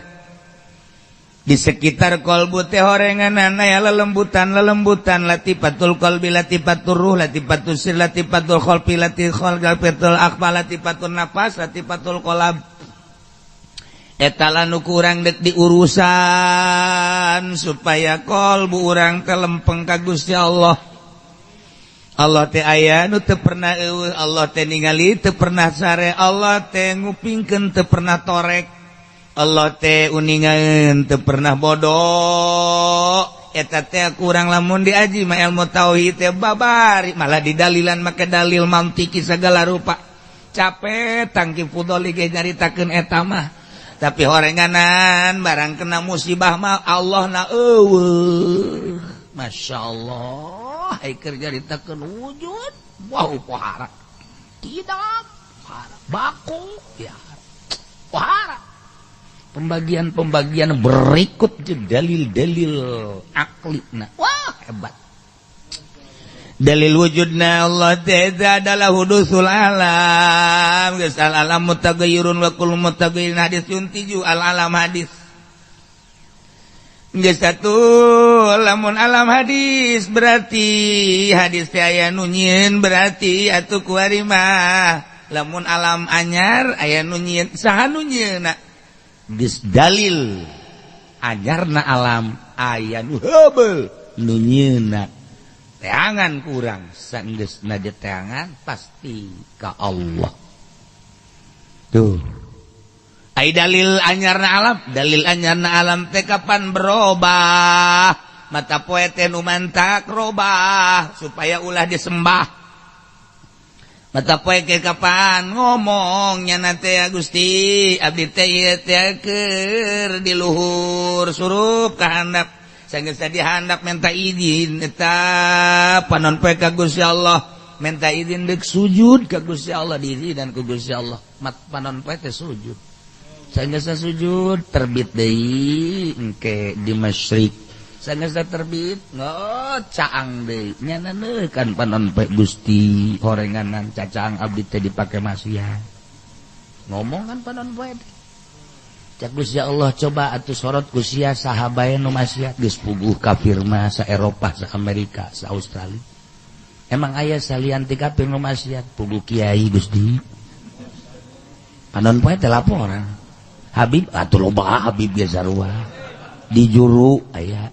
Di sekitar kolbu teh horenganana ya lelembutan lelembutan latifatul qalbi latifatur ruh latifatul sir latifatul khalqi latifatul khalqi akhfa latifatul nafas latifatul qalb. Eta lanu kurang dek diurusan supaya kolbu urang teh lempeng ka Gusti Allah. Allah teh aya nu teu pernah eueuh, Allah teh ningali teu pernah sare, Allah teh ngupingkeun teu pernah torek, Allah teh uningaeun teu pernah bodoh. Eta teh kurang lamun diaji mah ilmu tauhid teh babari malah didalilan make dalil mantiki segala rupa. Capek tangki fudoli ge nyaritakeun eta mah. Tapi horenganan barang kena musibah mah Allah na eueuh. Masya Allah, ai keur nyaritakeun wujud, wow pohara. Tidak pohara, baku ya. Pohara. Pembagian-pembagian berikut jeung dalil-dalil akli na. Wah, hebat. Dalil wujudna Allah teh adalah hudusul alam. Geus al alam mutaghayyirun wa kullu mutaghayyirin hadis yuntiju al alam hadis. Geus satu lamun alam hadis berarti hadis teh aya nu nyieun berarti atuh kuari mah lamun alam anyar aya nu nyieun saha nu nyieunna? Geus dalil anyarna alam aya nu heubeul nu nyieunna. Teangan kurang sanggeusna teangan pasti ka Allah. Tuh. Ai dalil anyarna alam, dalil anyarna alam teh kapan berubah? Mata poe teh nu mantak robah supaya ulah disembah. Mata poe ke kapan ngomong nyana teh Gusti, abdi teh ieu teh keur di luhur surup ka handap. Sanggeus dihandap minta izin eta panon poe ka Gusti Allah, minta izin deuk sujud ka Gusti Allah, diizinan ku Gusti Allah. Mat panon poe teh sujud. Sanggeus sujud terbit deui engke di masyrik. Sanggeus terbit oh caang deui nyana neukan panon poe Gusti horenganan cacaang abdi teh dipake maksiat. Ngomong kan panon poe teh. Cak Gusti Allah coba atuh sorot ku sia saha bae nu maksiat geus puguh kafir mah sa Eropa, sa Amerika, sa Australia. Emang aya salian ti kafir nu maksiat puguh kiai Gusti. Panon poe teh laporan. Habib atuh loba Habib ge sarua. Di juru aya.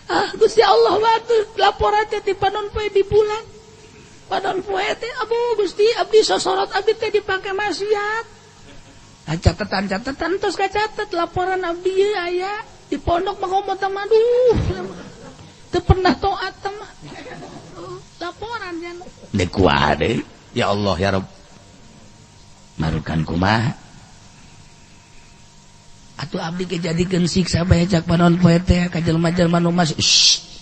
Ah Gusti Allah atuh laporan teh ti panon poe di bulan. Panon poe teh abu Gusti abdi sosorot abdi teh dipake maksiat. Ah catetan-catetan tos kacatet laporan abdi ye aya di pondok mah komo teh aduh. Teu pernah taat teh mah. Laporan nya. Deuk kumaha deui? Ya Allah ya Rabb. Marukan kumaha? Atuh abdi ge jadikeun siksa bae cak panon poe teh ka jelema-jelema nu mas.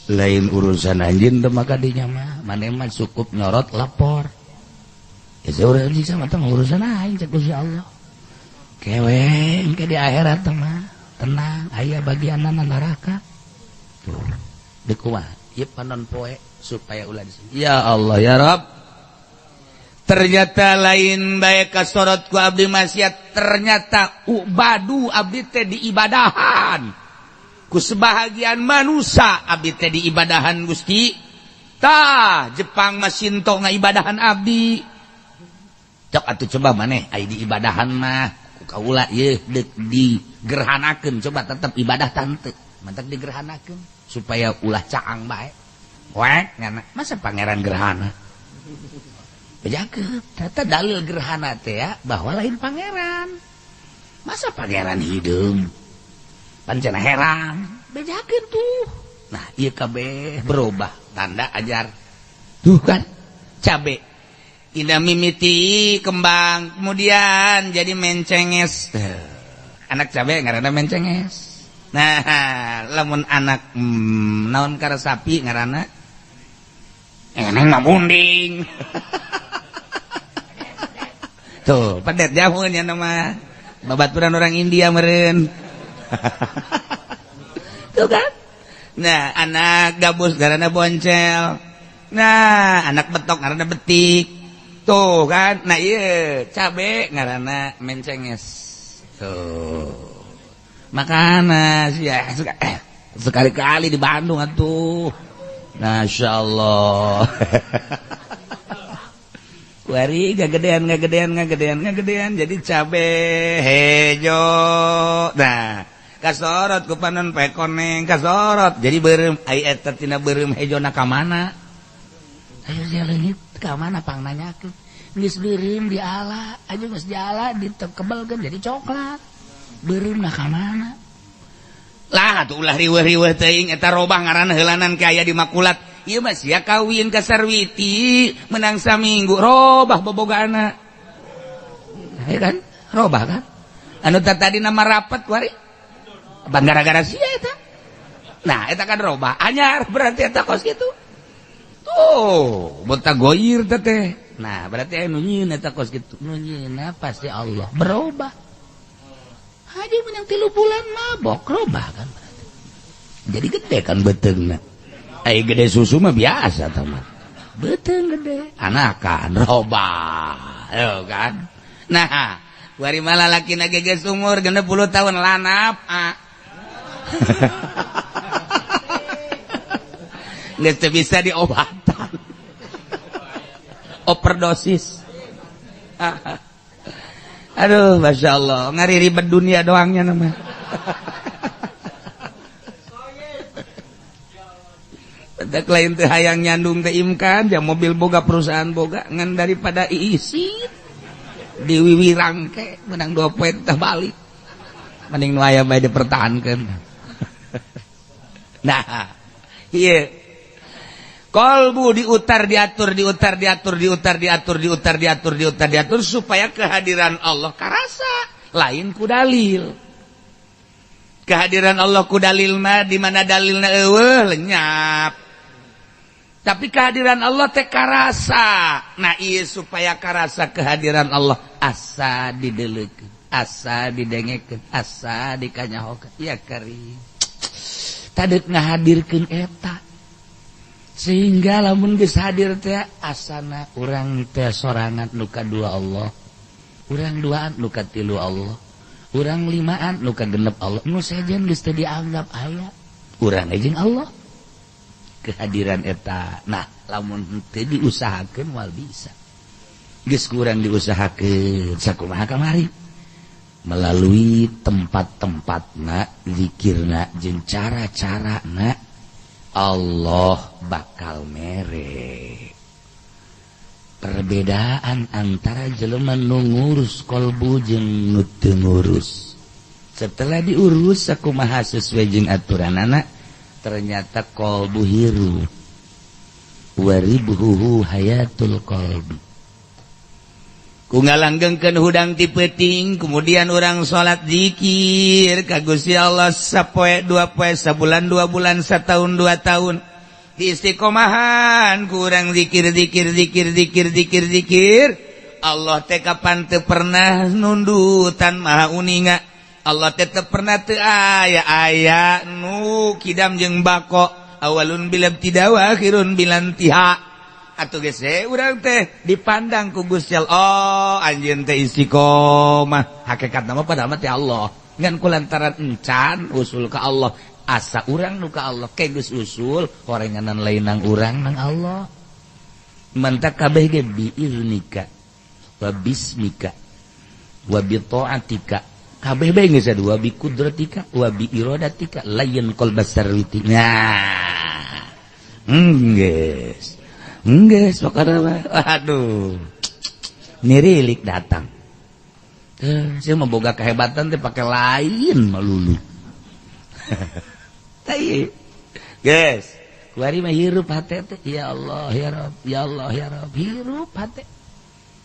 Lain urusan anjeun teh maka dinya mah maneh mah cukup nyorot lapor. Ya urang siksa mah teh urusan aing cek Gusti Allah. Kewe engke di akhirat mah tenang aya bagianna neraka. Tuh deuk kumaha? Ieu panon poe supaya ulah disebut. Ya Allah ya Rabb. Ternyata lain bae kasorot ku abdi maksiat, ternyata badu abdi teh diibadahan. Ku sebahagian manusia abdi teh diibadahan Gusti. Tah Jepang mah sinto ngaibadahan abdi. Cok atuh coba maneh ai diibadahan mah ku kaula yeuh deuk di Gerhanakeun coba tetep ibadah tante. Mantak digerhanakeun supaya ulah caang bae. Wek ngana masa pangeran gerhana. Bejakeun eta dalil gerhana teh ya bahwa lain pangeran. Masa pangeran hideung? Pancena herang. Bejakeun tuh. Nah, ieu kabeh berubah tanda ajar. Tuh kan cabe. Indah mimiti kembang kemudian jadi mencenges. Anak cabe ngaranna mencenges. Nah, lamun anak naon kara sapi ngaranna eneng mah bunding. Tuh, pedet jauh nya nama. Babaturan orang India meureun. Tuh kan? Nah, anak gabus ngaranna boncel. Nah, anak betok ngaranna betik. Tuh kan? Nah, ieu cabe ngaranna mencenges. Tuh. Makana sia sekali-kali di Bandung atuh. Masya Allah. Wari gagedean gagedean gagedean gagedean jadi cabe hejo. Nah, kasorot ku panon poe koneng kasorot jadi beureum ai eta tina beureum hejona ka mana? Ayo sia leungit ka mana pang nanyakeun. Geus beureum diala, aja geus diala ditekebelkeun jadi coklat. Beureumna ka mana? Lah atuh ulah riweuh-riweuh teuing eta robah ngaranna heulanan ka aya di makulat. Ieu mah sia kawin ka Sarwiti menang saminggu robah bobogaana. Ya kan? Robah kan? Anu tadi nama rapat kuari. Ban gara-gara sia eta. Nah, eta kan robah. Anyar berarti eta kos kitu. Tuh, botak goir teh. Nah, berarti anu nyieun eta kos kitu. Nu nyieunna pasti Allah berubah. Haji menang 3 bulan mabok robah kan berarti. Jadi gede kan beuteungna. Ai gede susu mah biasa teman. Beuteung gede, anakan robah. Yo kan. Nah, kuari mah lalakina ge geus umur 60 tahun lanap. Geus teu bisa diobatan. Overdosis. Aduh, Masya Allah, ngari ribet dunia doangnya nama. Pedak lain teh hayang nyandung teh imkan, jam mobil boga perusahaan boga, ngan daripada iisi diwiwirang ke menang 2 poin teh balik. Mending nu aya bae dipertahankeun. Nah, ieu kolbu diutar diatur diutar diatur diutar diatur diutar diatur diutar diatur supaya kehadiran Allah karasa lain ku dalil. Kehadiran Allah ku dalil mah di mana dalilna eueuh lenyap. Tapi kehadiran Allah teh karasa. Nah ieu supaya karasa kehadiran Allah asa dideulekeun, asa didengekeun, asa dikanyahokeun. Ya karim. Tadek ngahadirkeun eta. Sehingga lamun geus hadir teh asana urang teh sorangan nu kadua Allah, urang duaan nu katilu Allah, urang limaan nu kagenep Allah. Nu sejen geus teu dianggap aya, urang jeung Allah. Kehadiran eta. Nah, lamun teu diusahakeun moal bisa. Geus kurang diusahakeun sakumaha kamari melalui tempat-tempatna, zikirna jeung cara-carana Allah bakal mere. Perbedaan antara jelema nu ngurus kolbu jeung nu teu ngurus. Setelah diurus sakumaha sesuai jeung aturanana, ternyata kolbu hirup. Waribuhu hayatul qalbi. Ku ngalanggengkeun hudang ti peuting, kemudian urang salat zikir ka Gusti Allah sapoe 2 poe, sabulan 2 bulan, satahun 2 tahun. Di istiqomahan kurang zikir zikir zikir zikir zikir zikir. Allah teh kapan teu pernah nundutan maha uninga. Allah teh teu pernah teu aya aya nu kidam jeung bako, awalun bila ibtida wa akhirun bila intiha. Atuh geus urang teh dipandang ku Gusti Allah. Oh, anjeun teh istiqomah. Hakikatna mah padahal mah teh Allah. Ngan kulantaran encan usul ka Allah. Asa urang nu ka Allah ke geus usul horenganan lain nang urang nang Allah. Mantak kabeh ge biiznika wa bismika wa bi taatika Kabeh bae geus dua bi kudratika wa bi iradatika layan qalbas sarwiti. Nah. Geus. Geus pokona aduh. Nirilik datang. Saya mah boga kehebatan teh pake lain melulu. Tai. Geus. Kuari mah hirup hate teh ya Allah ya Rabb, ya Allah ya Rabb, hirup hate.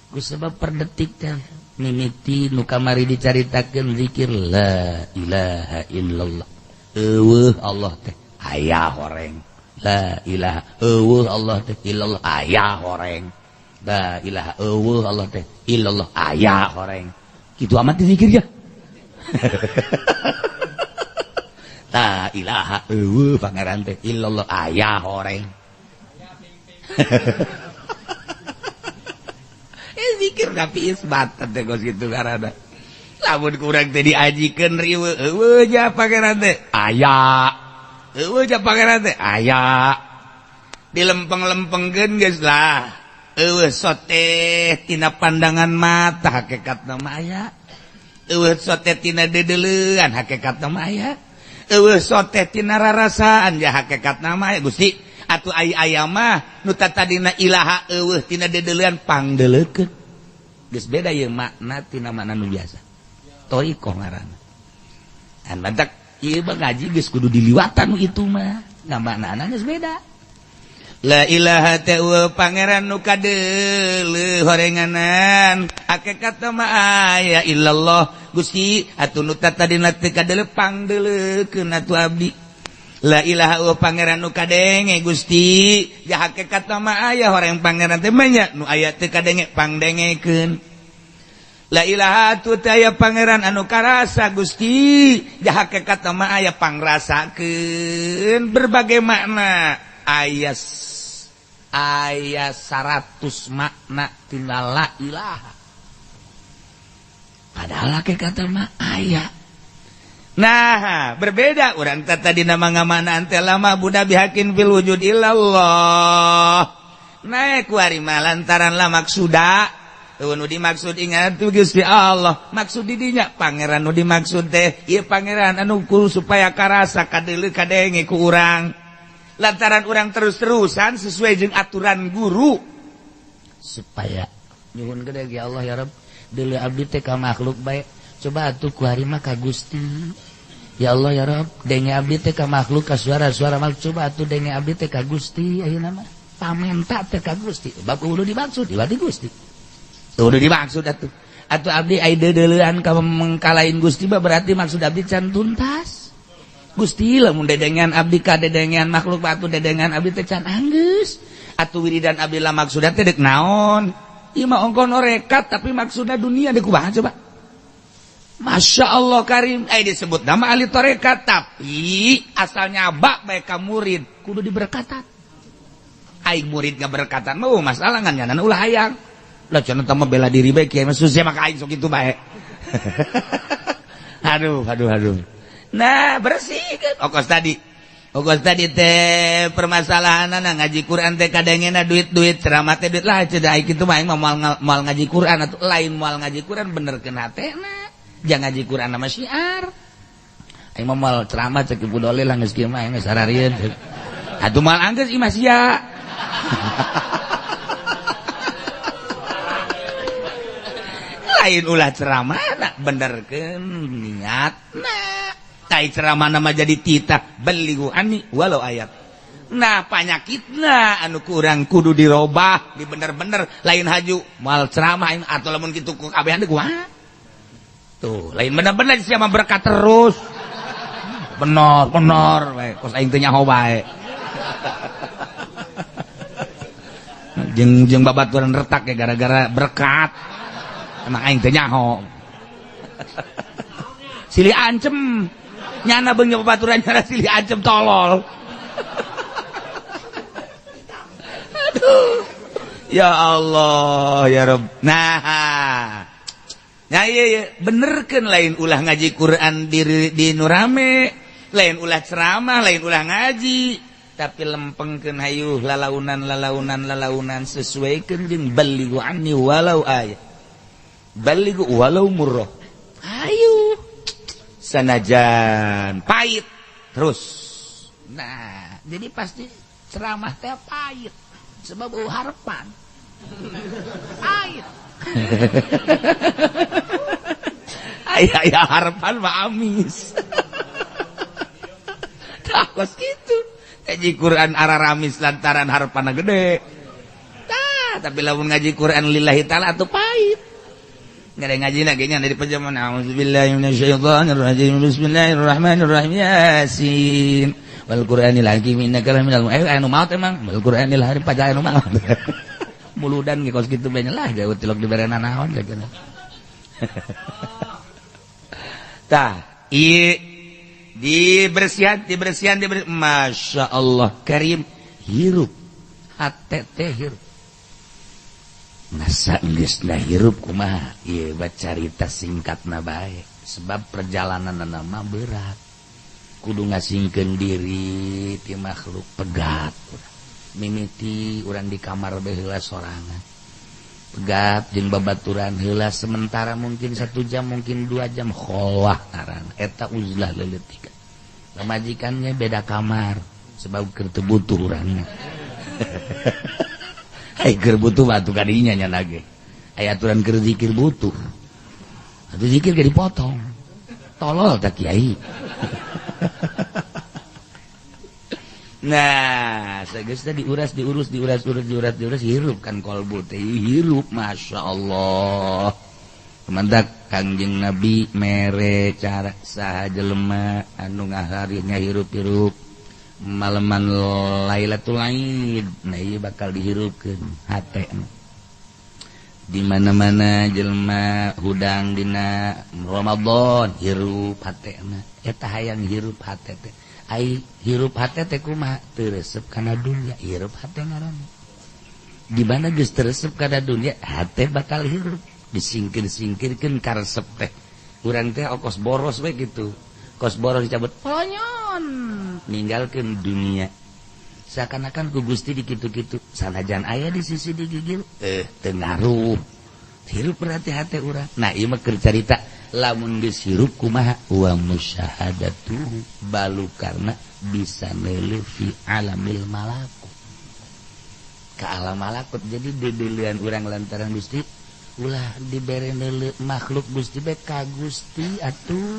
Ku sebab per detik teh mimiti nu kamari dicaritakeun zikir la ilaha illallah. Eueuh Allah teh aya horeng. La ilaha eueuh Allah teh illallah aya horeng. La ilaha eueuh Allah teh illallah aya horeng. Kitu amat zikir ya. La ilaha eueuh pangeran teh illallah aya horeng. Zikir tapi isbat teh kos kitu karana. Lamun kurang teh diajikeun riweuh eueuh ja pangeran teh aya. Eueuh ja pangeran teh aya. Dilempeng-lempengkeun geus lah. Eueuh sote tina pandangan mata hakikatna mah aya. Eueuh sote tina dedeleuan hakikatna mah aya. Eueuh sote tina rarasaan ja hakikatna mah aya. Gusti atuh ai aya mah nu tadina ilaha eueuh tina dedeleuan pangdeleukeun. Geus beda ieu makna tina makna nu biasa. Thoriqoh ngaranna. An mantak ieu mah ngaji geus kudu diliwatan nu itu mah. Ngamaknana geus beda. La ilaha ta'wa pangeran nu kadeuleuh horenganan hakikatna mah aya illallah. Gusti atuh nu tadina teu kadeuleuh pangdeleukeun atuh abdi. La ilaha wa pangeran nu kadenge Gusti ja hakikatna mah aya horeng pangeran teh mah nya nu aya teu kadenge pangdengekeun. La ilaha tu teh aya pangeran anu karasa Gusti ja hakikatna mah aya pangrasakeun berbagai makna aya aya 100 makna tina la ilaha. Padahal hakikatna mah aya. Nah, berbeda orang tadi nama ngamanaan teh lama budak bihakin fil wujud illallah. Naik kuari mah lantaran lah maksuda. Eueuh nu dimaksud ingat tuh Gusti Allah. Maksud di dinya pangeran nu dimaksud teh ieu pangeran anu ku supaya karasa kadeuleu kadenge ku urang. Lantaran urang terus-terusan sesuai jeung aturan guru supaya nyuhun gede ya Allah ya Rabb deuleu abdi teh ka makhluk bae. Coba atuh kuari mah ka Gusti. Ya Allah ya Rabb, denge abdi teh ka makhluk ka suara-suara makhluk coba atuh denge abdi teh ka Gusti ayeuna mah. Pamenta teh ka Gusti. Bab udah dimaksud, diwati Gusti. Udah dimaksud atuh. Atuh abdi ai deudeulean ka mengkalain Gusti mah berarti maksud abdi can tuntas. Gusti lamun dedengean abdi ka dedengean makhluk atuh dedengean abdi teh can anggeus. Atuh wiridan abdi lah maksudna teh deuk naon? Ieu mah ongkoh norekat tapi maksudna dunia deuk kumaha coba? Masya Allah karim, disebut nama ahli tarekat tapi asalnya bak bae ka murid kudu diberkatan. Aing murid ngaberkatan mah masalah ngan nyanan ulah hayang. Lah cenah teh mah bela diri bae kiai mah susah maka aing sok kitu bae. Aduh aduh aduh. Nah, bersih kan okos tadi. Okos tadi teh permasalahanana ngaji Quran teh kadangena duit-duit ceramah teh duit lah cenah aing kitu mah aing mah moal ngaji Quran atuh lain moal ngaji Quran benerkeun hatena. Jangan ngaji Quran nama syiar. Aing mah moal ceramah cek Ibu Doleh lah geus kieu mah aing geus sararieun. Atuh moal anggeus imah sia. Lain ulah ceramah na benerkeun niatna. Tai ceramah nama jadi titah beligu ani walau ayat. Nah panyakitna anu kurang kudu dirobah di bener-bener lain haju moal ceramah aing atuh lamun kitu ku kabehan deui kumaha. Tuh, lain bener-bener siapa berkat terus. Bener, bener bae, kos aing teu nyaho bae. Jeung babaturan retak ya gara-gara berkat. Emang aing teu nyaho. Silih ancem. Nyana beung babaturan nyana silih ancem tolol. Aduh. Ya Allah, ya Rabb. Nah, nah iya, iya. Benerkeun lain ulah ngaji Quran di nurame, lain ulah ceramah, lain ulah ngaji, tapi lempengkeun hayuh lalaunan lalaunan lalaunan sesuaikeun jeung balighu anni walau ayat. Balighu walau murrah. Hayu. Sanajan pahit terus. Nah, jadi pasti ceramah teh pahit sebab harapan. Pahit. Aya aya harapan mah amis. Tah kos kitu. Ngaji Quran araramis lantaran harapanna gede. Tah, tapi lamun ngaji Quran lillahi taala atuh pahit. Ngade ngaji lagi nya dari pajaman auzubillahi minasyaitonirrajim bismillahirrahmanirrahim yasin wal qur'anil hakim innaka laminal anu maot emang wal qur'anil hakim paja anu maot. Muludan ge kos kitu bae lah jauh tilok diberena naon cenah. Tah, ieu dibersihan Masya Allah karim hirup hate teh hirup. Masa geus da hirup kumaha ieu bacarita singkatna bae sebab perjalananna mah berat. Kudu ngasingkeun diri ti makhluk pegat. Mimiti urang di kamar bae heula sorangan. Pegat jeung babaturan heula sementara mungkin 1 jam mungkin 2 jam kholah ngaranna eta uzlah leuleutik. Pamajikannya beda kamar sebab keur teu butuh urangna. Ai keur butuh batu kadinya nya lagi. Aya aturan keur zikir butuh. Atuh zikir ge dipotong. Tolol tah kiai. Nah, sageus teh diuras diurus diuras urus diuras diuras hirup kan kolbu teh hirup Masya Allah. Kemantak Kangjeng Nabi mere cara saha jelema anu ngaharinya hirup-hirup maleman Lailatul Aid nah ieu bakal dihirupkeun hate. Di mana-mana jelema hudang dina Ramadan hirup hatena eta hayang hirup hate teh. Ai hirup hate teh kumaha teu resep kana dunya hirup hate ngaranna. Di mana geus teu resep kana dunya hate bakal hirup disingkir-singkirkeun karesep teh. Urang teh okos boros we kitu. Kos boros dicabut polonyon ninggalkeun dunia. Seakan-akan ku Gusti dikitu-kitu sanajan aya di sisi digigil teu ngaruh. Hirup berarti hate urang. Nah ieu mah keur carita lamun geus hirup kumaha wa musyahadatuhu balu karena bisa neuleuh fi alamil malakut. Ka alam malakut jadi dedeulean urang lantaran Gusti ulah dibere neuleuh makhluk Gusti bae ka Gusti atuh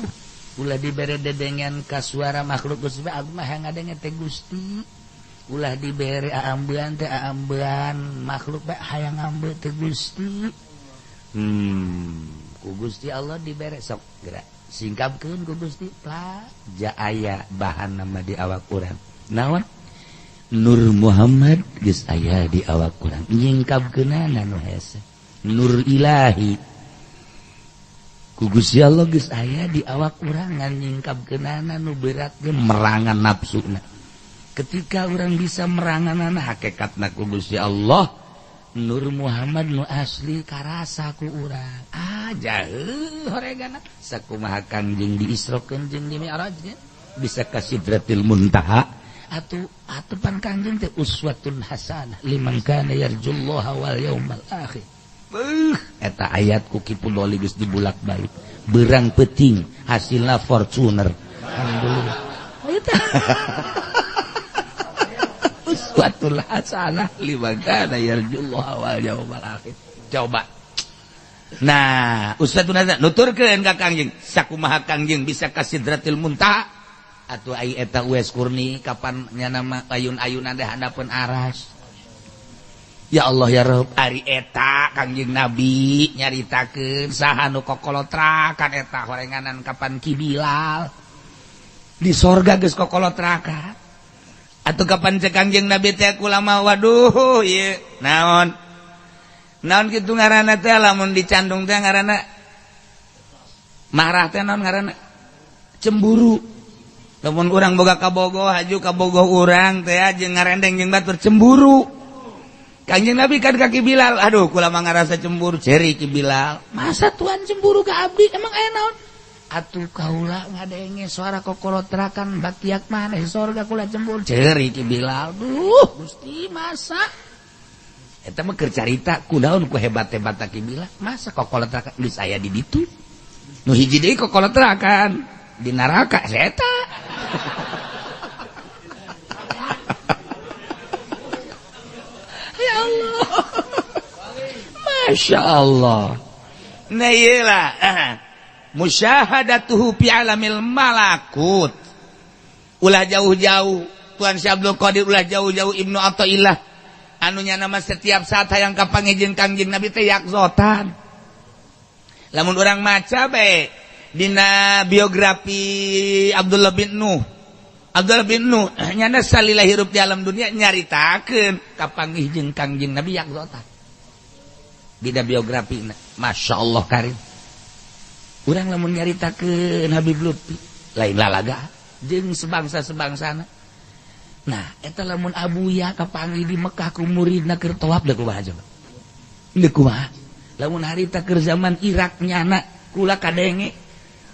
ulah dibere dedengan ka suara makhluk Gusti bae abdi mah hayang ngadenge teh Gusti ulah dibere aambean teh aambean makhluk bae hayang ngambe teh Gusti. Ku Gusti Allah dibere sok gerak singkapkeun ku Gusti ja aya bahan nama di awak urang naon Nur Muhammad geus aya di awak urang nyingkapkeunana nu hese Nur Ilahi ku Gusti Allah geus aya di awak urang ngan nyingkapkeunana nu berat ge merangan nafsuna. Ketika urang bisa meranganana hakikatna ku Gusti Allah Nur Muhammad nu asli karasa ku urang. Ah jauh horegana sakumaha Kangjeng di Isra-keun jeung di Mi'raj bisa ka Sidratil Muntaha atuh atupan Kangjeng teh uswatun hasanah liman kana yarjullaha wal yaumal akhir. Eta ayat ku Ki Pudoli geus dibulak-balik beurang peuting hasilna Fortuner. Alhamdulillah. Eta uswatul hasanah liman kana yarjullaha wal yaumal akhir. Coba. Nah, uswatun hasanah nuturkeun ka Kangjeng, sakumaha Kangjeng bisa ka Sidratil Muntaha atuh ai eta Uwais Kurni kapan nya nama ayun-ayunan teh handapeun aras. Ya Allah ya Rabb, ari eta Kangjeng Nabi nyaritakeun saha nu kokolotrakan eta horenganan kapan Ki Bilal di sorga geus kokolotrakan. Atuh kapan cek Kangjeng Nabi teh kulama waduh ieu naon naon kitu ngaranna teh lamun dicandung teh ngaranna marah teh naon ngaranna cemburu. Lamun urang boga kabogoh haju kabogoh urang teh jeung ngarendeng jeung batur cemburu. Kangjeng Nabi kan ka Ki Bilal, aduh kula mah ngarasa cemburu ceri Ki Bilal. Masa Tuhan cemburu ka abdi emang aya naon? Atuh kaula ngadenge suara kokolotrakan bakiak maneh sorga kula cemburu ceri Ki Bilal. Duh Gusti masa eta mah keur carita kunaon ku hebat-hebat Ki Bilal masa kokolotrakan geus aya di ditu nu hiji deui kokolotrakan Di neraka seta. Ya Allah. Masya Allah. Nah iyalah. Musyahadatuhu fi alamil malakut. Ulah jauh-jauh Tuan Syekh Abdul Qadir, ulah jauh-jauh Ibnu Athaillah. Anunya nama setiap saat hayang kapangijin Kangjeng Nabi teh yakzotan. Lamun urang maca bae dina biografi Abdullah bin Nuh. Abdullah bin Nuh nyana salila hirup di alam dunia nyaritakeun kapanggih jeung Kangjeng Nabi yakzotan. Dina biografi Masya Allah karim. Urang lamun nyaritakeun Habib Lutfi lain lalaga jeung sebangsa-sebangsana. Nah, eta lamun Abuya kapanggih di Mekah ku muridna keur tawaf deuk kumaha coba? Deuk kumaha? Lamun harita keur zaman Irak nyana kula kadenge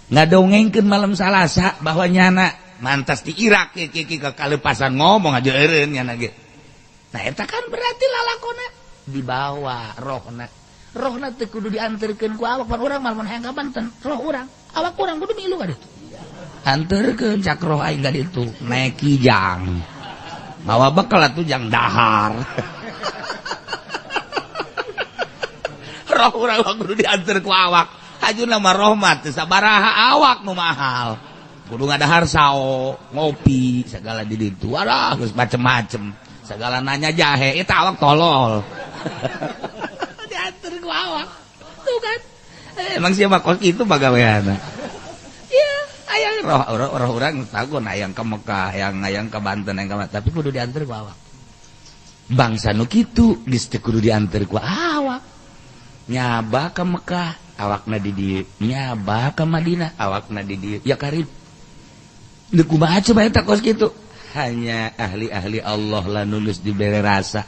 ngadongengkeun malam Salasa bahwa nyana mantas di Irak kieu ka kalepasan ngomong aja eureun nyana ge. Nah, eta kan berarti lalakona dibawa rohna. Rohna teu kudu dianterkeun ku awak pan urang mah mun hayang ka Banten, roh urang, awak urang kudu milu ka ditu. Anterkeun cak roh aing ka ditu, naek kijang. Mawa bekal atuh jang dahar. Roh urang mah kudu dianter ku awak. Hajuna mah rohmat teu sabaraha awak nu mahal. Kudu ngadahar sao, ngopi segala di ditu. Alah geus macem-macem. Segala nanya jahe, eta awak tolol. Dianter ku awak. Tuh kan. Emang siapa kos kitu bagaweana. Ya, ayang roh urang tagon ayang ke Mekah, ayang ke Banten, ayang ke tapi kudu dianter ku awak. Bangsa nu kitu geus teu kudu dianter ku awak. Nyaba ke Mekah, awakna di dieu. Nyaba ke Madinah, awakna di dieu. Ya karib. Deuk kumaha coba eta kos kitu? Hanya ahli-ahli Allah lah nulus dibere rasa.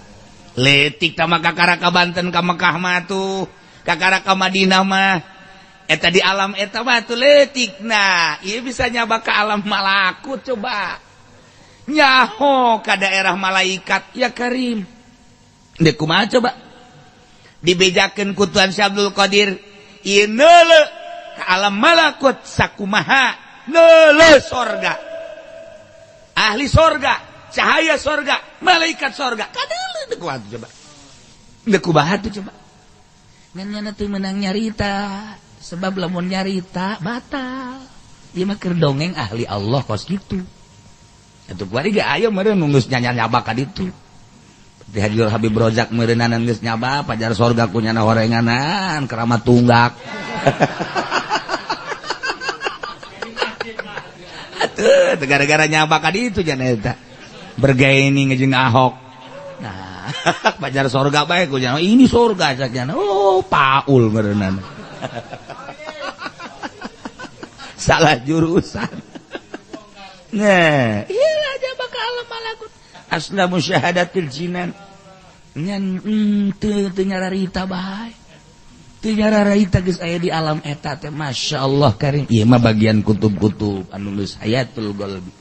Letik tah mah kakara ka Banten ka Mekah mah tuh, kakara ka Madinah mah. Eta di alam eta mah tuh letik. Nah, ieu bisa nyaba ka alam malakut coba. Nyaho ka daerah malaikat ya karim. Deuk kumaha coba? Dibejakeun ku Tuan Syekh Abdul Qadir, ieu neuleuh ka alam malakut sakumaha neuleuh sorga. Ahli sorga, cahaya sorga, malaikat sorga. Kadeuleuh deuk kumaha coba? Deuk kumaha tuh coba? Ngan nyana teu meunang nyarita. Sebab lamun nyarita batal. Ieu mah keur dongeng ahli Allah kos kitu. Atuh kuari ge aya meureun nu geus nyanyaba ka ditu. Di Haji Habib Rozak meureunanan geus nyaba pajar sorga ku nyana horenganan keramat tunggak. Atuh gara-gara nyaba ka ditu jana eta. Bergaini jeung Ahok. Nah, pajar sorga bae ku nyana ini sorga cak nyana. Oh, paul meureunana. Salah jurusan. Nah, iya aja bakal alam malakut. Asla musyahadatil jinan. Nyan teu nyararita bae. Teu nyararita geus aya di alam eta teh masyaallah karim. Ieu mah bagian kutub-kutub anu geus hayatul qalbi.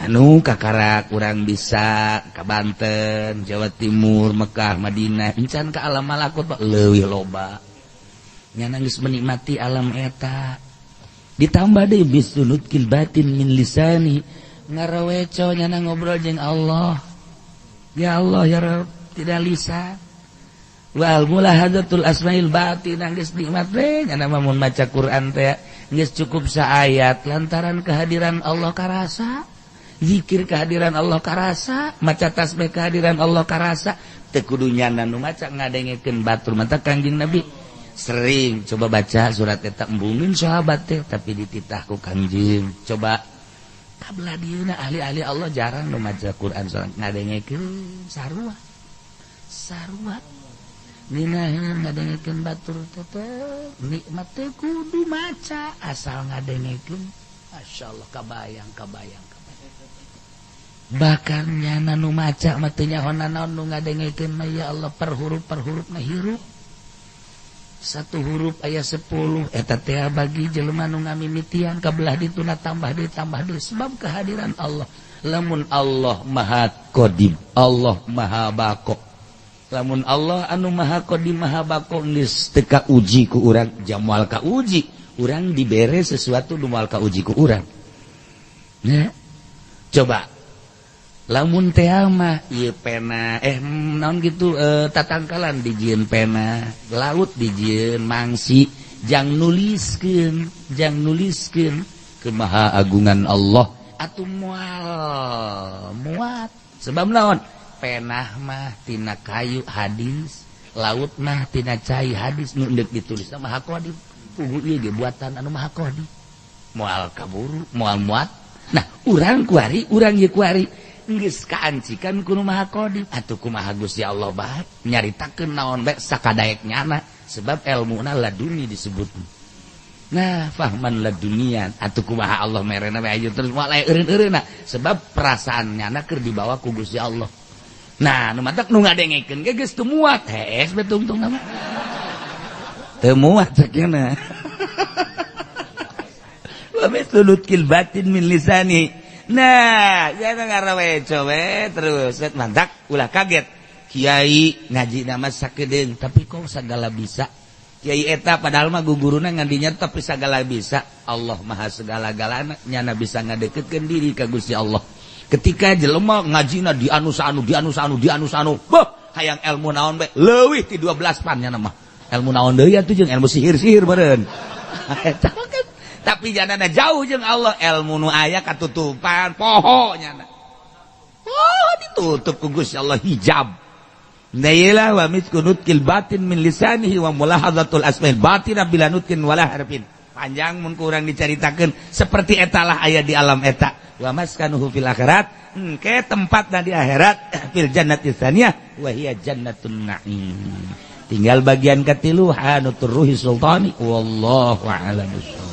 Anu kakara kurang bisa ka Banten, Jawa Timur, Mekah, Madinah, encan ka alam malakut leuwih loba. Nyana geus menikmati alam eta. Ditambah deui bisunut kil batin min lisani ngaraweco nyana ngobrol jeung Allah. Ya Allah ya Rabb, tidak lisan. Wal mulahadatul asmail batin geus nikmat we nyana mah mun maca Quran teh geus cukup saayat lantaran kehadiran Allah karasa, zikir kehadiran Allah karasa, maca tasbih kehadiran Allah karasa, teu kudu nyana nu maca ngadengekeun batur mata Kangjeng Nabi. Sering coba baca surat eta embungin sahabat teh tapi dititah ku Kangjeng. Coba kabla dieuna ahli-ahli Allah jarang nu maca Quran soalna ngadengekeun sarua. Sarua ninaheun ngadengekeun batur teh nikmat teh kudu maca asal ngadengekeun masyaallah kabayang kabayang kabayang. Bahkan nyana nu maca mah teu nyaho nanaon nu ngadengekeun mah ya Allah per huruf-per hurufna hirup. Satu huruf ayat 10 eta teh bagi jelema nu ngamimitian kabelah dituna tambah deui tambah deui sebab kehadiran Allah. Lamun Allah maha qadim, Allah maha bako. Lamun Allah anu maha qadim maha bako geus teu kauji ku urang jamual kauji. Urang dibere sesuatu nu moal kauji ku urang. Nah, coba lamun teh mah ieu pena, naon gitu, tatangkalan dijieun pena, laut dijieun mangsi jang nuliskeun, jang nuliskeun kemaha agungan Allah, atuh moal muat. Sebab naon? Penah mah tina kayu hadis, laut mah tina cai hadis, nu deuk ditulis maha qadir. Pugu ieu ge buatan anu maha qadir, moal kaburu, moal muat. Nah, urang kuari, urang ieu kuari geus kaancikan ku nu maha qadir, atuh kumaha Gusti Allah bae nyaritakeun naon bae sakadaek nyana, sebab elmuna laduni disebut. Nah, fahman ladunian, atuh kumaha Allah merena bae aja terus moal aya eureun-eureunna, sebab perasaan nyana keur dibawa ku Gusti Allah. Nah, nu matak nu ngadengekeun ge geus teu muat, hees be tungtung mah teu muat sakeuna. Wa mithlu nutqil batin min lisani. Nah, jangan ngaraweco we terus mantak ulah kaget. Kiai ngaji nama sakedeung tapi kok segala bisa. Kiai eta padahal mah guguruna ngandinya tapi segala bisa. Allah maha segala-galana, nyana bisa ngadeketkeun diri ka Gusti Allah. Ketika jelema ngajina di anu anu di anu anu di anu anu, boh hayang ilmu naon bae leuwih ti 12 pan nyana mah. Ilmu naon deui atuh jeung ilmu sihir-sihir meureun. Eta kan tapi janana jauh jeung Allah, ilmu nu aya katutupan poho nyana. Oh, ditutup ku Gusti Allah hijab. Nailah wa mithlu nutqil batin min lisanihi wa mulahazatul asma'il batina bila nutqin wala harfin. Panjang mun kurang dicaritakeun, seperti etalah aya di alam eta. Wa maskanuhu fil akhirat, engke tempatna di akhirat fil jannati tsaniyah wa hiya jannatun na'im. Tinggal bagian katilu hanutur ruhi sultani, wallahu a'lam bissawab.